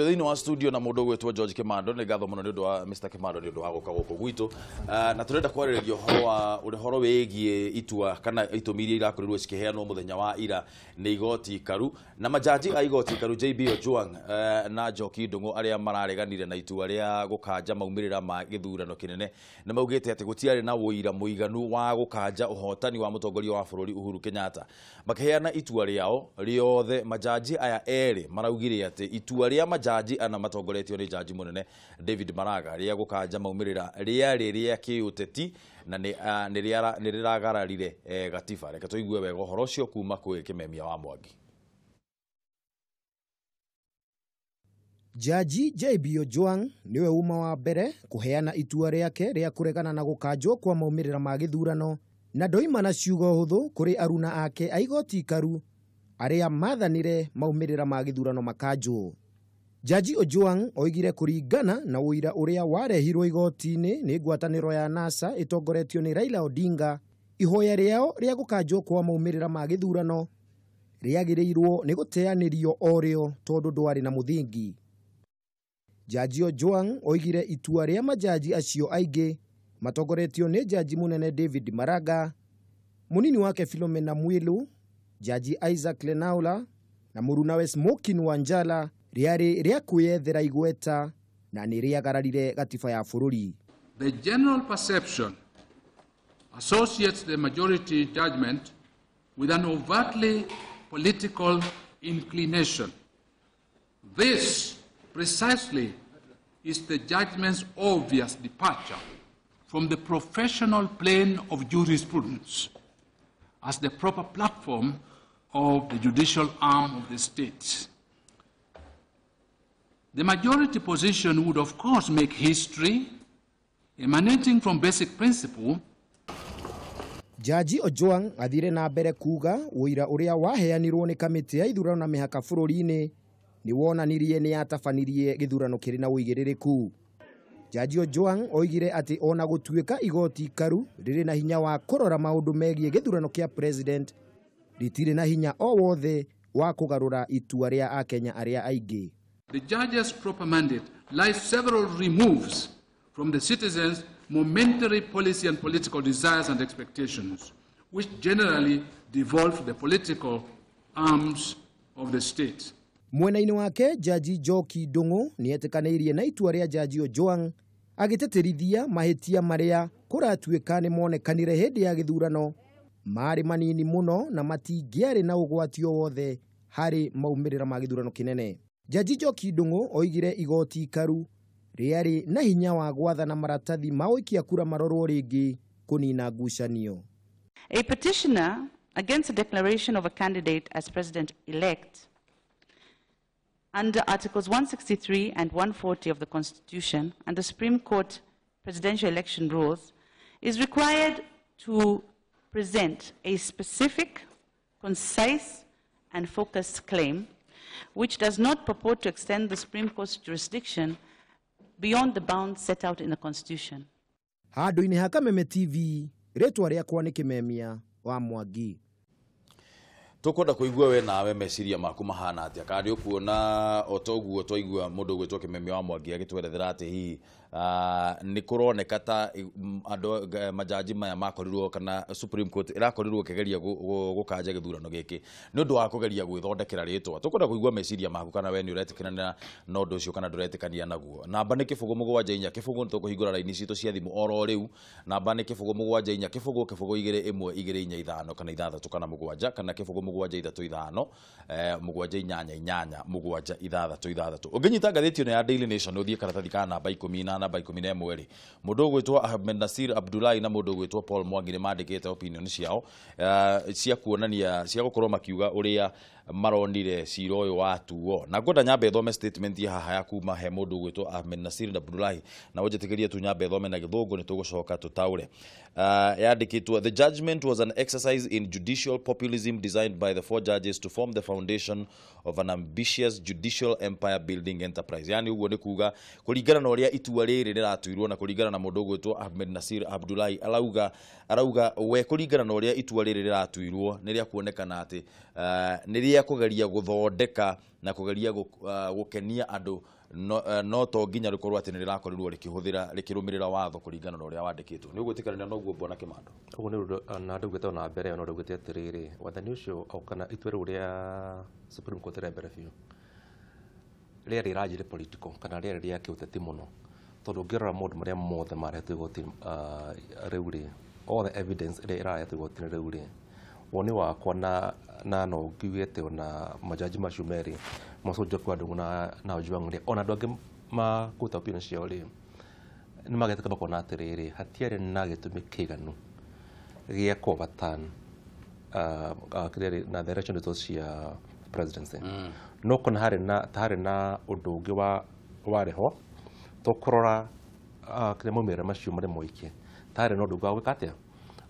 Twĩ thĩinĩ wa studio na mũndũ ũgwĩtwo George Kimando. Nĩ ngatho mũno nĩ ũndũ wa Mr. Kimando nĩ ũndũ wa gũka gũkũ gwitũ. Na tũrenda kwarĩrĩria ũhoro wa ũhoro wĩgiĩ itua kana itũmi iria irakorirwo cikĩheanwo mũthenya wa ira nĩ igoti ikaru na majaji a igoti ikaru JB Ojwang na Njoki Ndung'u arĩa marareganire na itua rĩa gũkanja maumĩrĩra ma gĩthurano kĩnene nĩ maugĩte atĩ gũtiarĩ na ũira mũiganu wa gũkanja ũhotani wa mũtongoria wa bũrũri Uhuru Kenyatta. Makĩheana itua rĩao rĩothe, majaji aya erĩ maraugire atĩ itua rĩa majaji ana matongoretio nĩ jaji mũnene David Maraga rĩa gũkanja maumĩrĩra rĩarĩ rĩa kĩũteti na nĩ rĩragararire gatiba. Reke tũigue wega ũhoro ũcio kuma kwĩ Kĩmemia wa Mwangi. Jaji JB Ojwang niwe uma wa mbere kuheana itua rĩake rĩa kũregana na gũkanjwo kwa maumĩrĩra ma gĩthurano na ndoima na ciugo hũthũ kũrĩ aruna ake a igoti ikaru arĩa mathanire maumĩrĩra ma gĩthurano makanjwo. Jaji Ojwang oigire kũringana na ũira ũrĩa warehirwo igoti-inĩ nĩ ngwatanĩro ya NASA ĩtongoretio nĩ Raila Odinga, ihoya rĩao rĩa gũkanjwo kwa maumĩrĩra ma gĩthurano rĩagĩrĩirwo nĩ gũteanĩrio o rĩo tondũ ndwarĩ na mũthingi. Jaji Ojwang oigire itua rĩa majaji acio aingĩ matongoretio nĩ jaji mũnene David Maraga, mũnini wake Philomena Mwilu, jaji Isaac Lenaula na mũrunawe Smokin Wanjala rĩarĩ rĩa kwĩyethera igweta na nĩ rĩagararire gatiba ya bũrũri. The general perception associates the majority judgment with an overtly political inclination. This precisely is the judgment's obvious departure from the professional plane of jurisprudence as the proper platform of the judicial arm of the state. The majority position would, of course, make history emanating from basic principle. Jaji Ojwang athire na mbere kuga ũira ũrĩa waheanirwo nĩ kamĩtĩ ya ithurano na mĩhaka bũrũri-inĩ nĩ wonanirie nĩ yatabanirie gĩthurano kĩrĩ na ũigĩrĩrĩku. Jaji Ojwang oigire atĩ ona gũtuĩka igoti ikaru rĩrĩ na hinya wa kũrora maũndũ megiĩ gĩthurano kĩa president, rĩtirĩ na hinya o wothe wa kũgarũra itua rĩa Akenya arĩa aingĩ. The judge's proper mandate lies several removes from the citizens' momentary policy and political desires and expectations, which generally devolve the political arms of the state. Mwena-inĩ wake Jaji Njoki Ndung'u nĩetĩkanĩirie na itua rĩa Jaji Ojwang agĩtĩtĩrithia mahĩtia marĩa kũratuĩka nĩ monekanire hĩndĩ ya gĩthurano marĩ manini mũno na matingĩarĩ na ũgwati o wothe harĩ maumĩrĩra ma gĩthurano kĩnene. Jaji Njoki Ndung'u oigire igoti ikaru rĩarĩ na hinya wa gwathana maratathi ma ũikia kura marorwo rĩngĩ kũnina ngucanio. A petitioner against the declaration of a candidate as president-elect under Articles 163 and 140 of the Constitution and the Supreme Court presidential election rules is required to present a specific, concise, and focused claim which does not purport to extend the Supreme Court's jurisdiction beyond the bounds set out in the Constitution. Handũ-inĩ ha Kameme TV, rĩtwa rĩakwa nĩ Kĩmemia wa Mwangi. Tũkwenda kũigua we nawe meciria maku mahana atĩa, kana nĩ ũkuona o ta ũguo twaigua mũndũ ũgwĩtwo Kĩmemia wa Mwangi agĩtwerethera atĩ hihi nĩ kũroneka ta andũ majaji maya makorirwo kana Supreme Court ĩrakorirwo ĩkĩgeria gũkanja gĩthurano gĩkĩ nĩ ũndũ wa kũgeria gwĩthondekera rĩtwa. Tũkwenda kũigua meciria maku kana we nĩ ũretĩkania na ũndũ ũcio kana ndũretĩkania naguo. Namba nĩ 0 7 4 0 nĩ tũkũhingũra raini citũ cia thimũ oro rĩu. Namba nĩ 0 7 4 0 0 2 1 2 4 5 kana 6 kana 7 kana 0 7 3 5 7 8 8 7 6 6. Ũngĩnyita ngathĩti ĩno ya Daily Nation ũthiĩ karatathi ka namba 10 na namba 11 rĩ, mũndũ ũgwĩtwo Ahmed Nasir Abdullahi na mũndũ ũgwĩtwo Paul Mwangi nĩ mandĩkĩte opinion ciao cia kuonania cia gũkorwo makiuga ũrĩa maronire cira ũyũ watuo. Na ngwenda nyambe thome statement ya haha ya kuma he mũndũ ũgwĩtwo Ahmed Nasir Abdullahi, na ũnjĩtĩkĩrie tu nyambe thome na gĩthũngũ nĩ tũgũcoka tũtaũre. Yandĩkĩtwo, the judgment was an exercise in judicial populism designed by the four judges to form the foundation of an ambitious judicial empire building enterprise. Yani ũguo nĩ kuga kũringana na ũrĩa itua rĩrĩ rĩratuirwo na kũringana na mũndũ ũgwĩtwo Ahmed Nasir Abdullahi arauga we kũringana na ũrĩa itua rĩrĩ rĩratuirwo nĩ rĩa kuonekana atĩ nĩ rĩa rĩa kũgeria gũthondeka na kũgeria gũkenia andũ no to nginya rĩkorwo atĩ nĩ rĩrakorirwo rĩkĩhũthĩra rĩkĩrũmĩrĩra watho kũringana na ũrĩa wandĩkĩtwo. Nĩ ũgwĩtĩkanĩra na ũguo Bwana Kĩmando? Ũguo nĩ ũndũ na ndaugĩte ona mbere ĩyo, no ndaugĩte atĩrĩrĩ, wathani ũcio o kana itua rĩu rĩa Supreme Court rĩa mbere biũ rĩarĩ largely political kana rĩarĩ rĩa kĩũteti mũno, tondũ ũngĩrora maũndũ marĩa mothe marehetwo igoti rĩu rĩ, all the evidence ĩrĩa ĩraretwo igoti-inĩ rĩu rĩ, woni wakwa na no ngiuge atĩ ona majaji macio merĩ Moses Njoki wa Ndung'u na Ojwang rĩ, ona andũ angĩ makũruta opinion ciao rĩ, nĩ magetĩka makona atĩrĩrĩ, hatiarĩ na gĩtũmi kĩiganu gĩa kũ overturn kĩrĩa na the election results cia presidency. No kona harĩ na ũndũ ũngĩ warĩ ho tũkũrora kĩrĩa maumĩrĩra macio marĩ moikie, ta harĩ na ũndũ ũngĩ wa gwĩka atĩa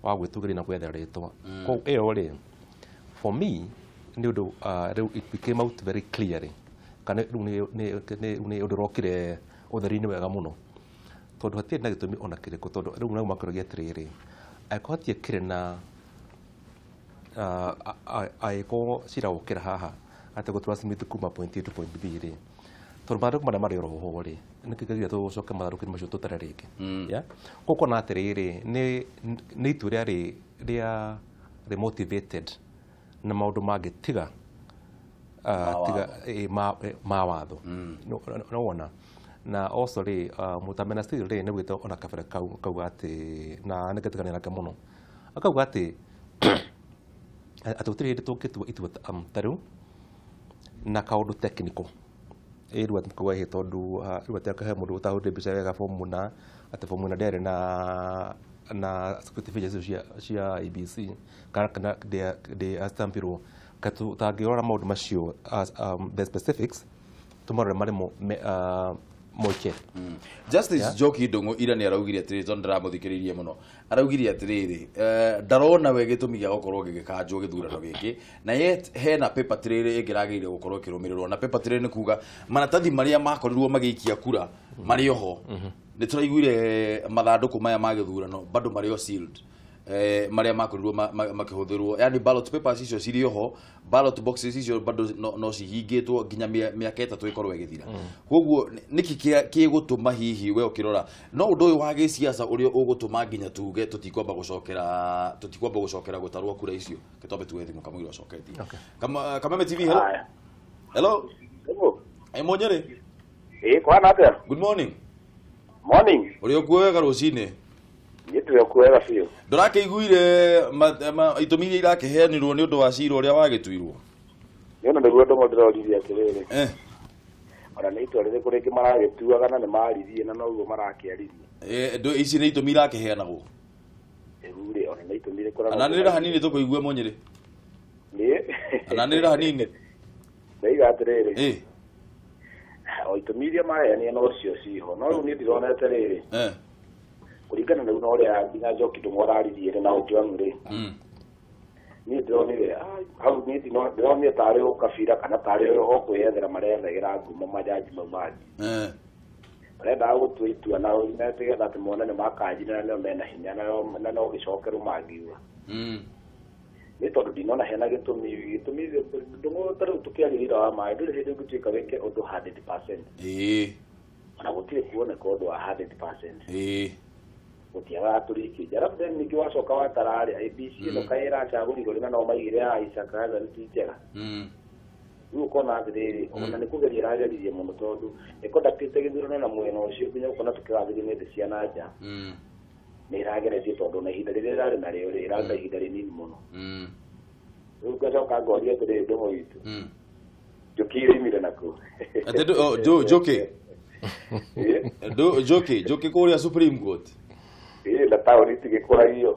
wa gwĩtũgĩria na gwetha rĩtwa. Koguo ĩyo rĩ, for me nĩ ũndũ rĩu it became out very clearly kana rĩu nĩ ũndũ ũrokire ũtheri-inĩ wega mũno, tondũ hatirĩ na gĩtũmi ona kĩrĩkũ, tondũ rĩu nau makĩroria atĩrĩrĩ, angĩkorwo hatiĩkĩrĩ na angĩkorwo cira ũkĩra haha atĩ gũ transmit kuma point A to point B rĩ, tondũ mathandũkũ marĩa marĩ oro ho rĩ, nĩkĩ kĩgiria tũcoke mathandũkũ-inĩ macio tũtare rĩngĩ? Yeah? Koguo ũkona atĩrĩrĩ, nĩ itua rĩarĩ rĩa motivated na maũndũ mangĩ tiga tiga ma watho. No wona na also rĩ, Mutamena still rĩ nĩ gwĩte ona kabere kau kauga atĩ na nĩngetĩkania nake mũno, akauga atĩ gũtirĩ hĩndĩ tũngĩtua itua ta rĩu na kaũndũ technical ĩ rĩu atĩ kauga ĩ tondũ rĩu atĩ akahe mũndũ ũtahũrire mbica wega fomu na atĩ fomu ĩna ndĩarĩ na security features icio cia IEBC kana ndĩ stampirwo, tũtangĩrora maũndũ macio as the specifics tũmarore marĩ moike. Justice Njoki Ndung'u ira nĩ araugire atĩrĩrĩ, tondũ ndĩramũthikĩrĩirie mũno, araugire atĩrĩrĩ, ndarona we gĩtũmi gĩa gũkorwo gĩgĩkanjwo gĩthurano gĩkĩ, na yet hena paper trail ĩngĩragĩrĩire gũkorwo ĩkĩrũmĩrĩrwo, na paper trail nĩ kuga maratathi marĩa makorirwo magĩikia kura marĩ oho. Nĩ tũraiguire mathandũkũ maya ma gĩthurano bado marĩ o sealed, marĩa makorirwo makĩhũthĩrwo, yani ballot papers icio cirĩ oho, ballot boxes icio bado no cihingĩtwo nginya mĩaka 3 ĩkorwo ĩgĩthira. Koguo nĩkĩ kĩgũtũma hihi we ũkĩrora no ũndũ ũyũ wa gĩciaca ũrĩa ũgũtũma nginya tuge tũtikwamba gũcokera gũtarwo kura icio? Gĩtombe tuge thimũ kamũira ũcoketie. Kameme TV, hello. Hello. Ĩ Mũnyĩrĩ. Ĩ kwana atĩa? Good morning. Morning. Ũrĩ okuo wega rũcinĩ? Niĩ tũrĩ okuo wega biũ. Ndũrakĩiguire itũmi iria irakĩheanirwo nĩ ũndũ wa cira ũrĩa wagĩtuirwo? Nĩ ona nĩguo ndũng'ũ ndĩroririe atĩrĩrĩ. Ona nĩ itua rĩrĩkũ rĩngĩ maragĩtuaga na nĩ maririe na noguo marakĩaririe. Ici nĩ itũmi irakĩheanagwo? Rĩu rĩ, ona nĩ itũmi irĩkũ? Ananĩrĩra hanini tũkũigue Mũnyĩrĩ. Nĩ? Ananĩrĩra hanini. Ndaiga atĩrĩrĩ. O itũmi iria maheanire nocio ciho, no rĩu niĩ ndironete rĩrĩ. Kũringana na rĩu na ũrĩa nginya Njoki Ndung'u araririe rĩ na Ojwang rĩ, niĩ ndĩronire hau, niĩ ndĩronire tarĩ ũkabira kana tarĩ o kwĩyethera marethagĩra ngumo majaji mau mangĩ. Marendaga gũtua itua na nĩgetha atĩ mone nĩ makanjina na nĩo mena hinya na no gĩcokerwo mangiuga. Nĩ tondũ ndinona hena gĩtũmi Ndung'u ta rĩu tũkĩaria ũira wa maĩ, ndũrĩ hĩndĩ ũngĩtuĩka wĩke ũndũ 100%. Ona gũtirĩ kuoneka ũndũ wa 100%. Gũtiagaga tũrikĩnja. Alafu then ningĩ wacoka watara rĩ, IEBC ĩno kaĩ ĩracagũrirwo rĩ na no maigire Aisha Kagatha ti njega. Rĩu ũkona atĩrĩrĩ, ona nĩ kũgeria ĩrageririe mũno tondũ ĩkondakĩte gĩthurano na mwena ũcio nginya ũkona tũkĩgathĩrĩrio nĩ thĩ cia na nja. Nĩ ĩrageretie tondũ na ihinda rĩrĩa ĩrarĩ narĩo rĩ, ĩrarĩ na ihinda rĩnini mũno. Rĩu ngacoka ngoria atĩrĩrĩ ndũng'ũ witũ. Njũkĩ iraimire nakũ? Atĩ Njũkĩ? Njũkĩ kũrĩa Supreme Court? Ĩ na taũni itigĩkũragio.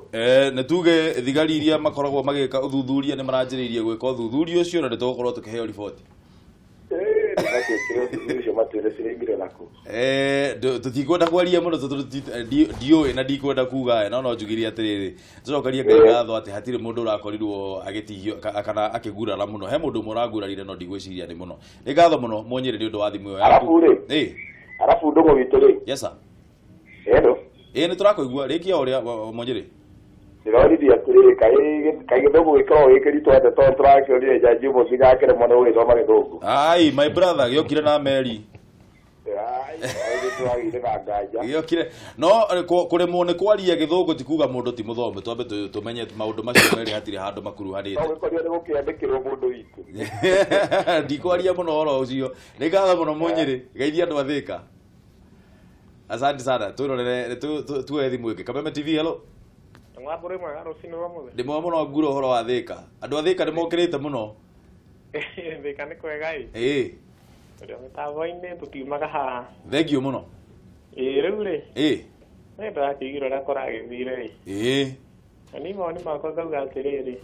Nĩ tuge thigari iria makoragwo magĩka ũthuthuria nĩ maranjĩrĩirie gwĩka ũthuthuria ũcio na nĩ tũgũkorwo tũkĩheo riboti. Nĩ ũthuthuria ũcio matwĩre ciraimire nakũ. Tũtikwenda kwaria mũno tondũ ndiũĩ na ndikwenda kuga, no njugire atĩrĩrĩ, tũcokerie Ngai ngatho atĩ hatirĩ mũndũ ũrakorirwo agĩtihio kana akĩgurara mũno. He mũndũ ũmwe ũragurarire no ndigwĩciria nĩ mũno. Nĩ ngatho mũno Mũnyĩrĩ nĩ ũndũ wa thimũ ĩyo yaku. Arabu rĩ? Arabu ndũng'ũ witũ rĩ? Yes sir. Hello. Ĩ nĩ tũrakũigua rĩkia ũrĩa Mũnyĩrĩ. Ndĩroririe atĩrĩrĩ kaĩ gĩthũngũ gĩkoragwo gĩ kĩritũ atĩa tondũ tũrakĩorire njanji ũmwe nginya akĩremwo nĩ gũgĩthoma gĩthũngũ. Ai, my brother, gĩokire na meri. Ai, nĩtwagĩire na nganja. Gĩokire no kũremwo nĩ kwaria gĩthũngũ ti kuga mũndũ ti mũthomi, twambe tũmenye maũndũ macio merĩ hatirĩ handũ makuruhanĩte. No gĩkorio nĩ gũkĩandĩkĩrwo mũndũ witũ. Ndikwaria mũno ũhoro ũcio. Nĩ ngatho mũno Mũnyĩrĩ, geithia andũ a Thĩka. Asante sana, twĩrorere tuoe thimũ ĩngĩ. Kameme TV, hello. Mwambũrĩ mwega rũcinĩ rwa mũthenya. Ndĩ mwega mũno ngura ũhoro wa Thĩka. Andũ a Thĩka nĩ mokĩrĩte mũno. Thĩka nĩ kwega ĩ. Ĩĩ. Tũrĩ o mĩtambo-inĩ tũtiumaga haha. Thengiũ mũno. Ĩĩ rĩu rĩ. Ĩĩ. Nĩ ndĩrakĩiguire ũrĩa kũragĩthire ĩ. Ĩĩ. Na niĩ mawoni makwa ngauga atĩrĩrĩ.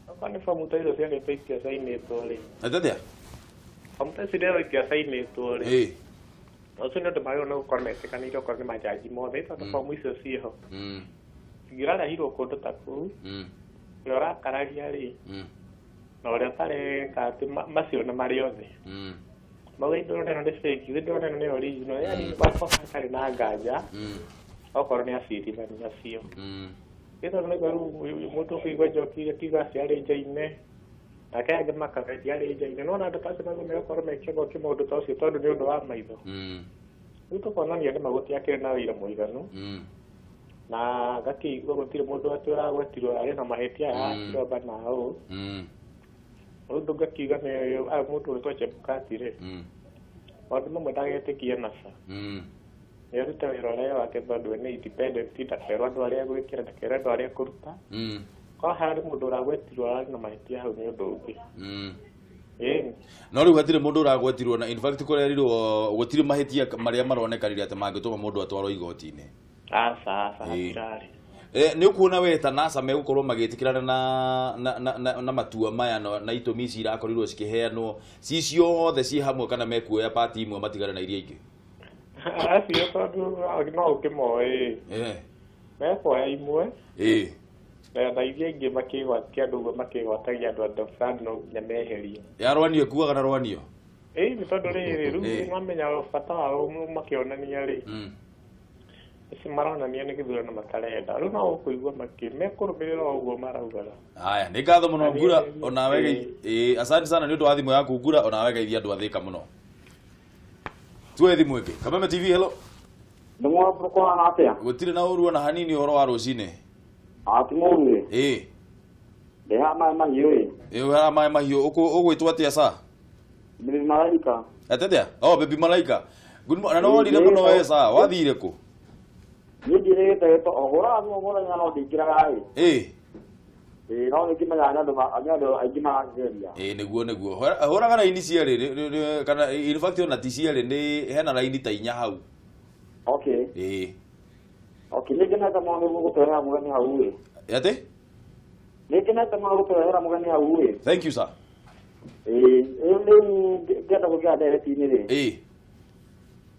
Okorwo nĩ bomu ta icio ciarĩtwo itiacainĩtwo rĩ. Atĩa? Bomu ta icio rĩrĩa itiacainĩtwo rĩ. Ĩĩ. Ũcio nĩ ũndũ magĩrĩirwo nĩ gũkorwo metĩkanĩire okorwo nĩ manjanji mothe tondũ bomu icio ciĩho. Ingĩrarehirwo kũndũ ta kũu, ũrĩa ũrakararia rĩ, na ũrĩa ũtareka atĩ macio nĩ marĩ othe. Mauga ndĩrona ĩno nĩ fake, ndĩrona ĩno nĩ original, yaani makwa hatarĩ na nganja, okorwo nĩ acirithania acio. Nĩ tondũ nĩ rĩu mũndũ ũkũigua Njoki akiuga acio arĩ nja-inĩ, nake angĩ makauga ndiarĩ nja-inĩ. Nĩwona andũ ta acio magĩrĩirwo gũkorwo mekĩongo kĩmaũndũ ta ũcio tondũ nĩ ũndũ wa maitho. Rĩu tũkonania nĩma gũtiakĩrĩ na ũira mũiganu. Na ngakĩigua gũtirĩ mũndũ atĩ ũragwetirwo arĩ na mahĩtia ya kĩromba na ũũ. Ũndũ ngakiuga nĩ mũndũ ũgwĩtwo Chebukati rĩ, maũndũ mamwe ndagetĩkie NASA. Nĩ arute wĩra ũrĩa wake tondũ we nĩ independent, ndakerwo andũ arĩa egwĩkĩra, ndakerwo andũ arĩa ekũruta. Korwo harĩ mũndũ ũragwetirwo ararĩ na mahĩtia hau nĩ ũndũ ũngĩ. Ĩĩ. No rĩu hatirĩ mũndũ ũragwetirwo na in fact kũrerirwo gũtirĩ mahĩtia marĩa maronekanire atĩ mangĩtũma mũndũ atwarwo igoti-inĩ. Aca, aca, hatirarĩ. Nĩ ũkuona we ta NASA megũkorwo magĩtĩkĩrana na matua maya na itũmi ici irakorirwo cikĩheanwo ci ciothe ci hamwe kana mekuoya pati imwe matigane na iria ingĩ? Acio tondũ no ũkĩmoĩ. Mekuoya imwe. Na iria ingĩ makĩgwatia andũ ũguo makĩgwatagia andũ andũ fulani no nginya meherio. Ya rwanio ĩkuaga na rwanio? Ĩĩ nĩ tondũ rĩrĩ rĩu mamenya bata wao makĩonania rĩ. Ici maronania nĩ gĩthurano matarenda. Rĩu no ũkũigua mekũrũmĩrĩra o ũguo maraugaga. Haya, nĩ ngatho mũno Ngura, onawe asante sana nĩ ũndũ wa thimũ yaku Ngura, onawe geithia andũ a Thĩka mũno. Tuoe thimũ ĩngĩ. Kameme TV, hello. Nĩ mwambũrũ kũhana atĩa? Gũtirĩ na ũru ona hanini ũhoro wa rũcinĩ. Ti mũru ĩ. Ĩĩ. Ndĩ haha maĩ mahiũ ĩ. Ĩĩ wĩ haha maĩ mahiũ, ũgwĩtwo atĩa sa? Baby Malaika. Atĩa? Oh, Baby Malaika. Good morning. Na nĩ worire mũno we sa, wathire kũ? Niĩ njĩrĩgĩte hũraga thimũ mũthenya no ndingĩraga ĩ. Ĩĩ. Ĩĩ no nĩngĩmenyaga nĩ andũ aingĩ marakĩgeria. Ĩĩ nĩguo nĩguo. Hũraga raini cierĩ kana in fact ona ti cierĩ nĩ hena raini ta inya hau. Okay. Ĩĩ. Okay, nĩngenete mũno nĩ gũgũtwarĩra mũgeni hau ĩ. Atĩ? Nĩngenete mũno gũtwarĩra mũgeni hau ĩ. Thank you sir. Ĩĩ, rĩu ngĩenda kũingĩra ndereti-inĩ rĩ. Ĩĩ.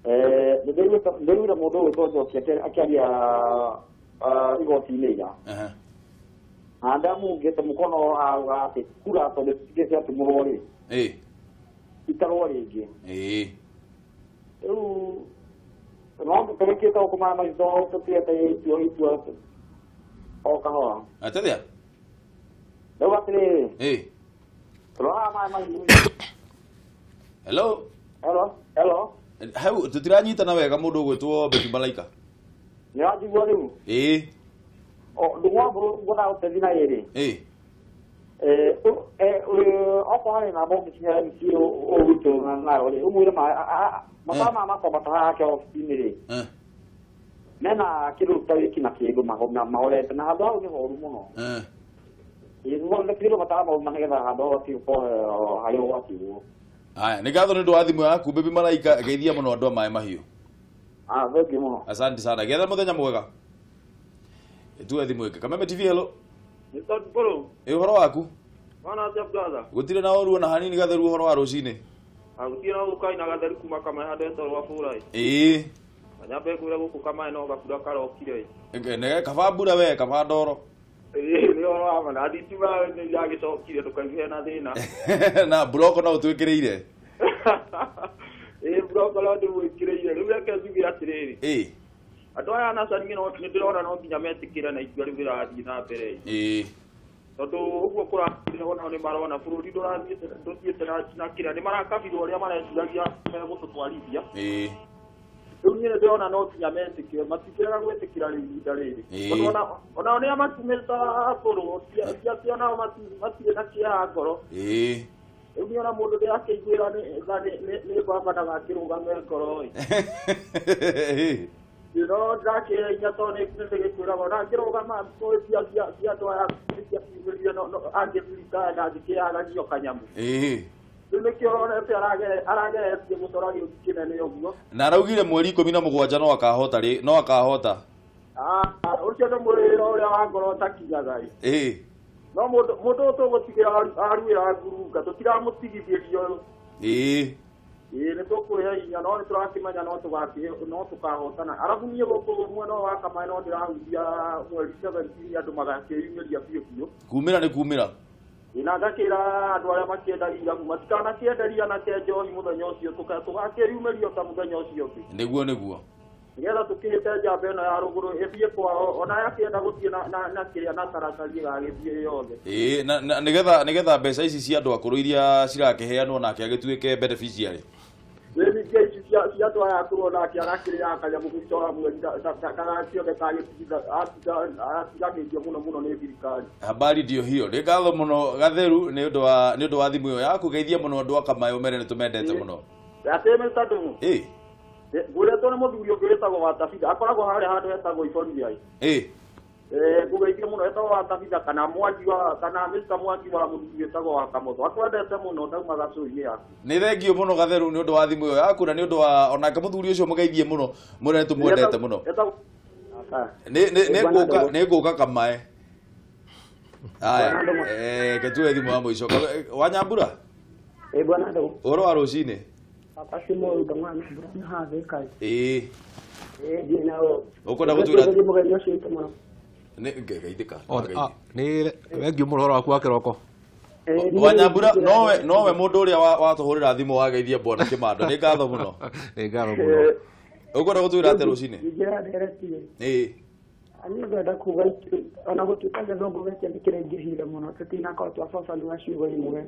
Ndĩraiguire mũndũ ũgwĩtwo Njoki akĩaria igoti-inĩ ira. Na ndamũngĩte mũkono auga atĩ kura tondũ citingĩ ciatumũrwo rĩ. Ĩĩ. Itarwo rĩngĩ. Ĩĩ. Rĩu no tũrĩkĩte gũkũ maĩ maitũ tũtigĩte itua o kahora. Atĩa? Rĩu atĩrĩrĩ. Ĩĩ. Tũroraga maĩ mahiũ. Hello. Hello. Hello. Hau tũtiranyitana wega mũndũ ũgwĩtwo Baby Malaika. Nĩ ũranjigua rĩu? Ĩĩ. Ndũgwambũrũ ngwendaga gũteithia na ĩrĩ. Ĩĩ. Okorwo harĩ namba ũngĩkinya MC ũgwitũ nayo rĩ, ũmwĩre mataa maya makwambata haha hake obici-inĩ rĩ, mena kĩndũ ta wiki na kĩndũ mahorete na handũ hau nĩ horu mũno. Ĩĩ, matawa mau nĩgetha handũ hau hatige gũkorwo harĩ ũgwati ũguo. Haya, nĩ ngatho nĩ ũndũ wa thimũ yaku Baby Malaika, geithia mũno andũ a maĩ mahiũ. Thengiũ mũno. Asante sana. Getha mũthenya mwega. Tuoe thimũ ĩngĩ. Kameme TV, hello. Mr. Mburu. Ĩ ũhoro waku? Wana atĩa brother? Gũtirĩ na ũru ona hanini gatheru ũhoro wa rũcinĩ. Gũtirĩ na ũru kaina gatheru kuma Kamae handũ hetagwo rwa Bũrai. Ĩĩ. Nyambe ngwĩre gũkũ Kamae no gabura karokire. Nĩ kaba mbura we, kaba ndoro. Ĩĩ nĩ ũhoro wa ma na thitima nĩ iragĩcokire ndũkaigue na thĩna. Na mburoko no ũtwĩkĩrĩire. Ĩĩ mburoko no ndĩmwĩkĩrĩire. Rĩu reke njuge atĩrĩrĩ. Ĩĩ. Andũ aya NASA niĩ no nĩndĩrona no nginya metĩkĩre na itua rĩu rĩrathiĩ na mbere. Tondũ ũguo kũrathiĩ onao nĩ marona bũrũri ndũthiĩte na kĩrĩa nĩ marakabirwo ũrĩa mareciragia megũtũtwarithia. Rĩu niĩ nĩndĩrona no nginya metĩkĩre, matikĩrega gwĩtĩkĩra rĩu ihinda rĩrĩ. Tondũ onao nĩa matumĩte akũrũ, ti atĩ onao matirĩ na kĩeha ngoro. Rĩu niĩ ona mũndũ ndĩrakĩiguĩra nĩ baba ndagakĩrũgame ngoro ĩ. No ndĩrakĩra inya tondũ nĩndĩgĩkwĩraga ona angĩrũgama cia andũ aya ciakiumĩria angĩririkana ndangĩkĩagagio kanyamũ. Rĩu nĩkĩo ũronete arageretie gũcora gĩũki kĩnene ũguo. Na araugire mweri 17 no akahota rĩ, no akahota. Ũcio nĩ mwĩrĩ ũrĩa wa ngoro ũtakinyaga ĩ. No mũndũ ũyũ tũgũtigĩra aruĩra ngurunga, tũtiramũtigithĩrio. Nĩ tũkwĩhe hinya no nĩtũrakĩmenya no tũkahotana. Arabu niĩ gũkũ mwena wa Kamaĩ no ndĩrahunjia mweri 17 andũ magakĩyumĩria biũ biũ. Kumĩra nĩ kumĩra. Na ngakĩra andũ arĩa makĩendagia irabu matikanakĩenderie anake njohi mũthenya ũcio, tũgakĩyumĩria ta mũthenya ũcio ũngĩ. Nĩguo nĩguo. Nĩgetha tũkĩhĩte njamba ĩno ya rũgũrũ ĩthiĩ kwao, ona yakĩenda gũthiĩ na kĩrĩa na taratari ĩgagĩthiĩ yothe. Na nĩgetha mbeca ici cia andũ akũrũ iria cirakĩheanwo nake agĩtuĩke beneficiary. Ningĩ ici cia andũ aya akũrũ onake agakĩrĩaga kanyamũ mũico wa mweri ndagakĩone atiganĩirio mũno mũno nĩ thirikari. Habari ndio hiyo. Nĩ ngatho mũno Gatheru nĩ ũndũ wa thimũ ĩyo yaku. Geithia mũno andũ a Kamaĩ ũmere nĩ tũmendete mũno. Atĩ Mr. Ndung'u. Ngũretwo nĩ mũthuri ũngĩ wĩtagwo Watabitha, akoragwo harĩa handũ hetagwo Iboria. Ngũgeithia mũno etagwo Watabitha kana Mwangi wa kana Mr. Mwangi wa mũthuri wĩtagwo wa Kamotho. Akwendete mũno ndauma gacũinĩ yaku. Nĩ thengio mũno Gatheru nĩ ũndũ wa thimũ ĩyo yaku na nĩ ũndũ wa onake mũthuri ũcio mũgeithie mũno mwĩre nĩ tũmwendete mũno. Nĩ ngũka Kamaĩ. Aya, ketue thimũ ya mũico. Wanyambura? Bwana Ndung'u. Ũhoro wa rũcinĩ? Ũkwenda gũtwĩra nĩ geithĩka. Nĩ thengio mũno ũhoro waku wa kĩroko. Wanyambura nowe mũndũ ũrĩa watũhũrĩra thimũ wageithia bwana Kĩmando. Nĩ ngatho mũno. Nĩ ngatho mũno. Ũkwenda gũtwĩra atĩa rũcinĩ? Niĩ ngwenda kuga ona gũtuĩka gĩthũngũ gĩkĩ nĩ kĩraingĩhire mũno tũtinakorwo twababanua ciugo imwe.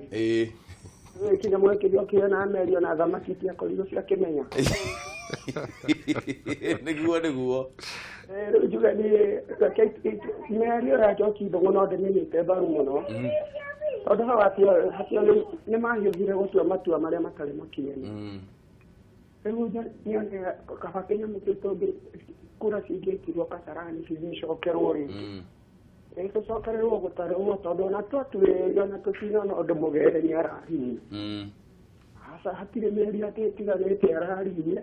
Kinya mwekĩrio kĩona meri ona thamaki itiakorirwo ciakĩmenya. Nĩguo nĩguo. Rĩu njuge niĩ mĩario ya Njoki Ndung'u no ndĩmĩnyite mbaru mũno. Tondũ hau hacio nĩ mahiũhire gũtua matua marĩa matarĩ makinyanĩru. Rĩu nione kaba kĩnyamũ kĩu tũngĩ kura cingĩkirwo Kasarani cigĩcokerwo rĩngĩ. Tũcokererwo gũtarĩrwo tondũ ona twatuĩria ona tũtinona ũndũ mũgere nĩ araririe. Aca hatirĩ mĩario atĩ ĩtiganĩte araririe.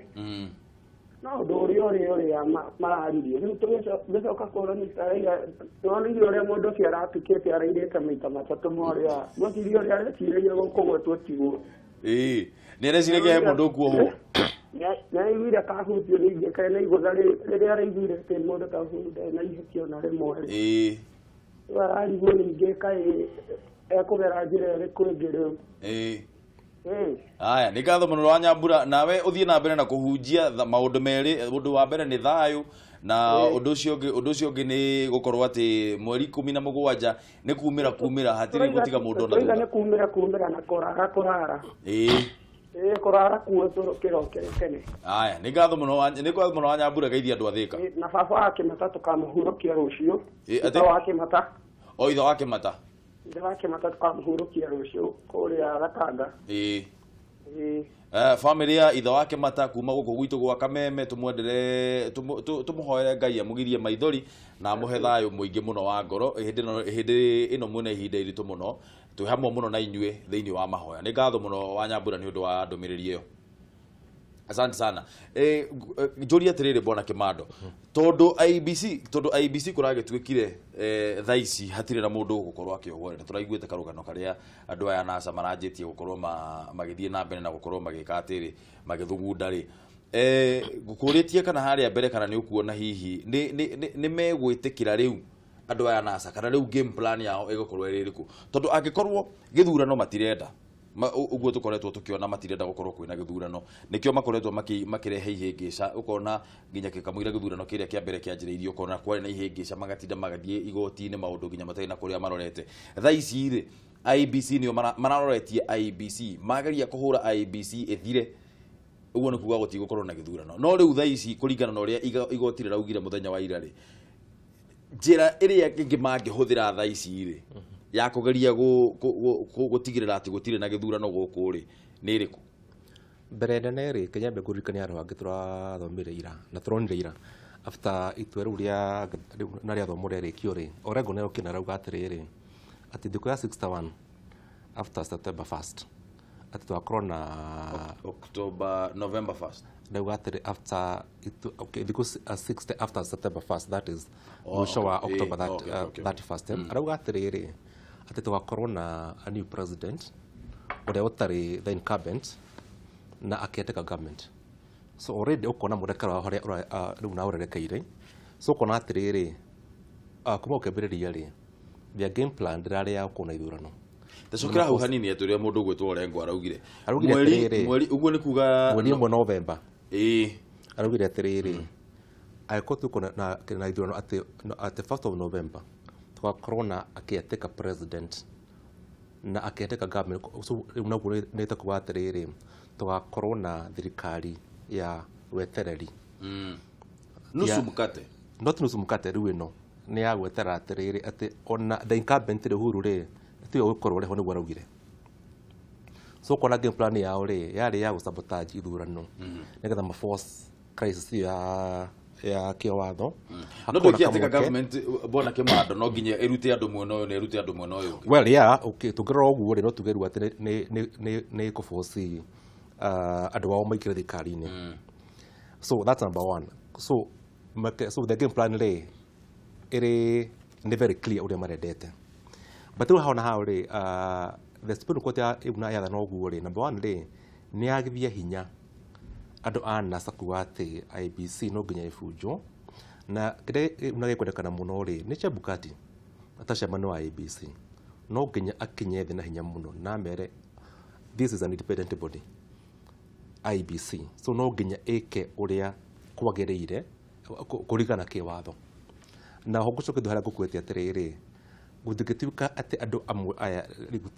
No ũndũ ũrĩa mararirie. Rĩu tũgĩcoka kuona Mr. Raila nonire ũrĩa mũndũ ũcio aratukĩte arairĩte maita matatũ ma ũrĩa ngwĩciria ũrĩa areciragia gũkũgwetwo tiguo. Nĩ areciragia he mũndũ ũkuohwo. Nĩ araiguire kahutio ningĩ kana igũtha rĩrĩa araiguire atĩ mũndũ ta ũcio ndarĩ na ihĩtia ona rĩmwe rĩ. Rĩu ararigwo ningĩ kaĩ ekũgera njĩra ĩrĩkũ ĩngĩ rĩu. Aya, nĩ ngatho mũno Wanyambura, nawe ũthiĩ na mbere na kũhunjia maũndũ merĩ. Ũndũ wa mbere nĩ thayũ na ũndũ ũcio ũngĩ nĩ gũkorwo atĩ mweri 17 nĩ kumĩra kumĩra hatirĩ gũtiga mũndũ ona thutha. Nĩ kumĩra kumĩra na kũrara kũrara. Kũrara kuo kĩroke tene. Aya, nĩ ngatho mũno Wanyambura, geithia andũ a Thĩka. Na baba wa Kĩmata tũkamũhurũkia rũciũ. Ithe wa Kĩmata. O ithe wa Kĩmata. Ithe wa Kĩmata tũkamũhurũkia rũciũ kũrĩa Gatanga. Famĩlĩ ya ithe wa Kĩmata kuma gũkũ gwitũ gwa Kameme tũmwendere tũmũhoere Ngai amũgirie maithori na amũhe thayũ mũingĩ mũno wa ngoro hĩndĩ ĩno mwĩna ihinda iritũ mũno. Twĩ hamwe mũno na inyuĩ thĩinĩ wa mahoya. Nĩ ngatho mũno Wanyambura nĩ ũndũ wa ndũmĩrĩri ĩyo. Asante sana. Njũrie atĩrĩrĩ bwana Kĩmando, tondũ IEBC kũragĩtuĩkire thaa ici hatirĩ na mũndũ ũgũkorwo akĩohwo na tũraiguĩte karũgano karĩa andũ aya NASA maranjĩtie gũkorwo magĩthiĩ na mbere na gũkorwo magĩka atĩrĩ magĩthugunda rĩ. Ngũkũrĩtie kana harĩa mbere kana nĩ ũkuona hihi nĩ megwĩtĩkĩra rĩu andũ aya NASA kana rĩu game plan yao ĩgũkorwo ĩrĩ ĩrĩkũ, tondũ angĩkorwo gĩthurano matirenda Ũguo tũkoretwo tũkĩona matirenda gũkorwo kwĩna gĩthurano, nĩkĩo makoretwo makĩrehe ihĩngĩca. Ũkona nginya kamũira gĩthurano kĩrĩa kĩa mbere kĩanjĩrĩirio, ũkona kwarĩ na ihĩngĩca, magatinda magathiĩ igoti-inĩ maũndũ nginya matarĩ na kũrĩa marorete. Thaa ici rĩ, IEBC nĩo mararoretie IEBC, mageria kũhũra IEBC ĩthire, ũguo nĩ kuga gũtigũkorwo na gĩthurano. No rĩu thaa ici kũringana na ũrĩa igoti rĩraugire mũthenya wa ira rĩ, njĩra ĩrĩa ĩngĩ mangĩhũthĩra thaa ici rĩ ya kũgeria gũtigĩrĩra atĩ gũtirĩ na gĩthurano gũkũ rĩ nĩ ĩrĩkũ? Mbere nene rĩ, Kenya nyambe ngũririkanie andũ angĩ tũrathomire ira na tũronire ira after itua rĩu rĩa na rĩathomwo rĩarĩkio rĩ, Orengo nĩ okire na arauga atĩrĩrĩ atĩ thikũ ya 61 after September 1st atĩ twakorwo na October November 1st ndauga atĩrĩ after okay, thikũ 60 after September 1st, that is mũico wa October 31st, arauga atĩrĩrĩ atĩ tũgakorwo na a new president ũrĩa ũtarĩ the incumbent na akĩandĩka government. So already ũkona mũrekero wa harĩa rĩu na ũrerekeire. So ũkona atĩrĩrĩ kuma ũkĩambĩrĩria rĩ, their game plan ndĩrarĩ ya gũkorwo na ithurano. Tacokera hau hanini atĩ ũrĩa mũndũ ũgwĩtwo Orengo araugire mweri ũguo nĩ kuga mweri ũmwe November. Ĩĩ, araugire atĩrĩrĩ angĩkorwo tũkũ na ithurano atĩ 1st of November tũgakorwo na akĩatĩka president na akĩandĩka government. So rĩu naguo nĩ ta kuga atĩrĩrĩ tũgakorwo na thirikari ya wetereri. Nusu mkate, not nusu mkate, rĩu ĩno nĩ ya gwetera atĩrĩrĩ atĩ ona the incumbent rĩ Uhuru rĩ tiwe ũgũkorwo ũrĩ ho, nĩguo araugire. So ũkona game plan yao rĩ yarĩ ya gũsabotage ithurano nĩgetha ma force crisis ya kĩwatho. No ndũngĩatĩka government bwana Kĩmando no nginya ĩrute andũ mwena ũyũ na ĩrute andũ mwena ũyũ ũngĩ. Well yeah, okay, tũngĩrora ũguo rĩ no tuge rĩu atĩ nĩ kũforce andũ ao maingĩre thirikari-inĩ. So that's number one. So the game plan rĩ ĩrĩ nĩ very clear ũrĩa marendete. But rĩu hau na hau rĩ, the Supreme Court ya yathana ũguo rĩ, number one rĩ nĩ yagithia hinya andũ a NASA kuga atĩ IEBC no nginya ĩbunjwo, na kĩrĩa na gĩkwendekana mũno rĩ nĩ Chebukati ta chairman wa IEBC no nginya akinye thĩ na hinya mũno na mere this is an independent body IEBC, so no nginya ĩke ũrĩa kwagĩrĩire kũringana kĩwatho. Na ho ngũcoke harĩa ngũkwĩte atĩrĩrĩ, gũtingĩtuĩka atĩ andũ amwe aya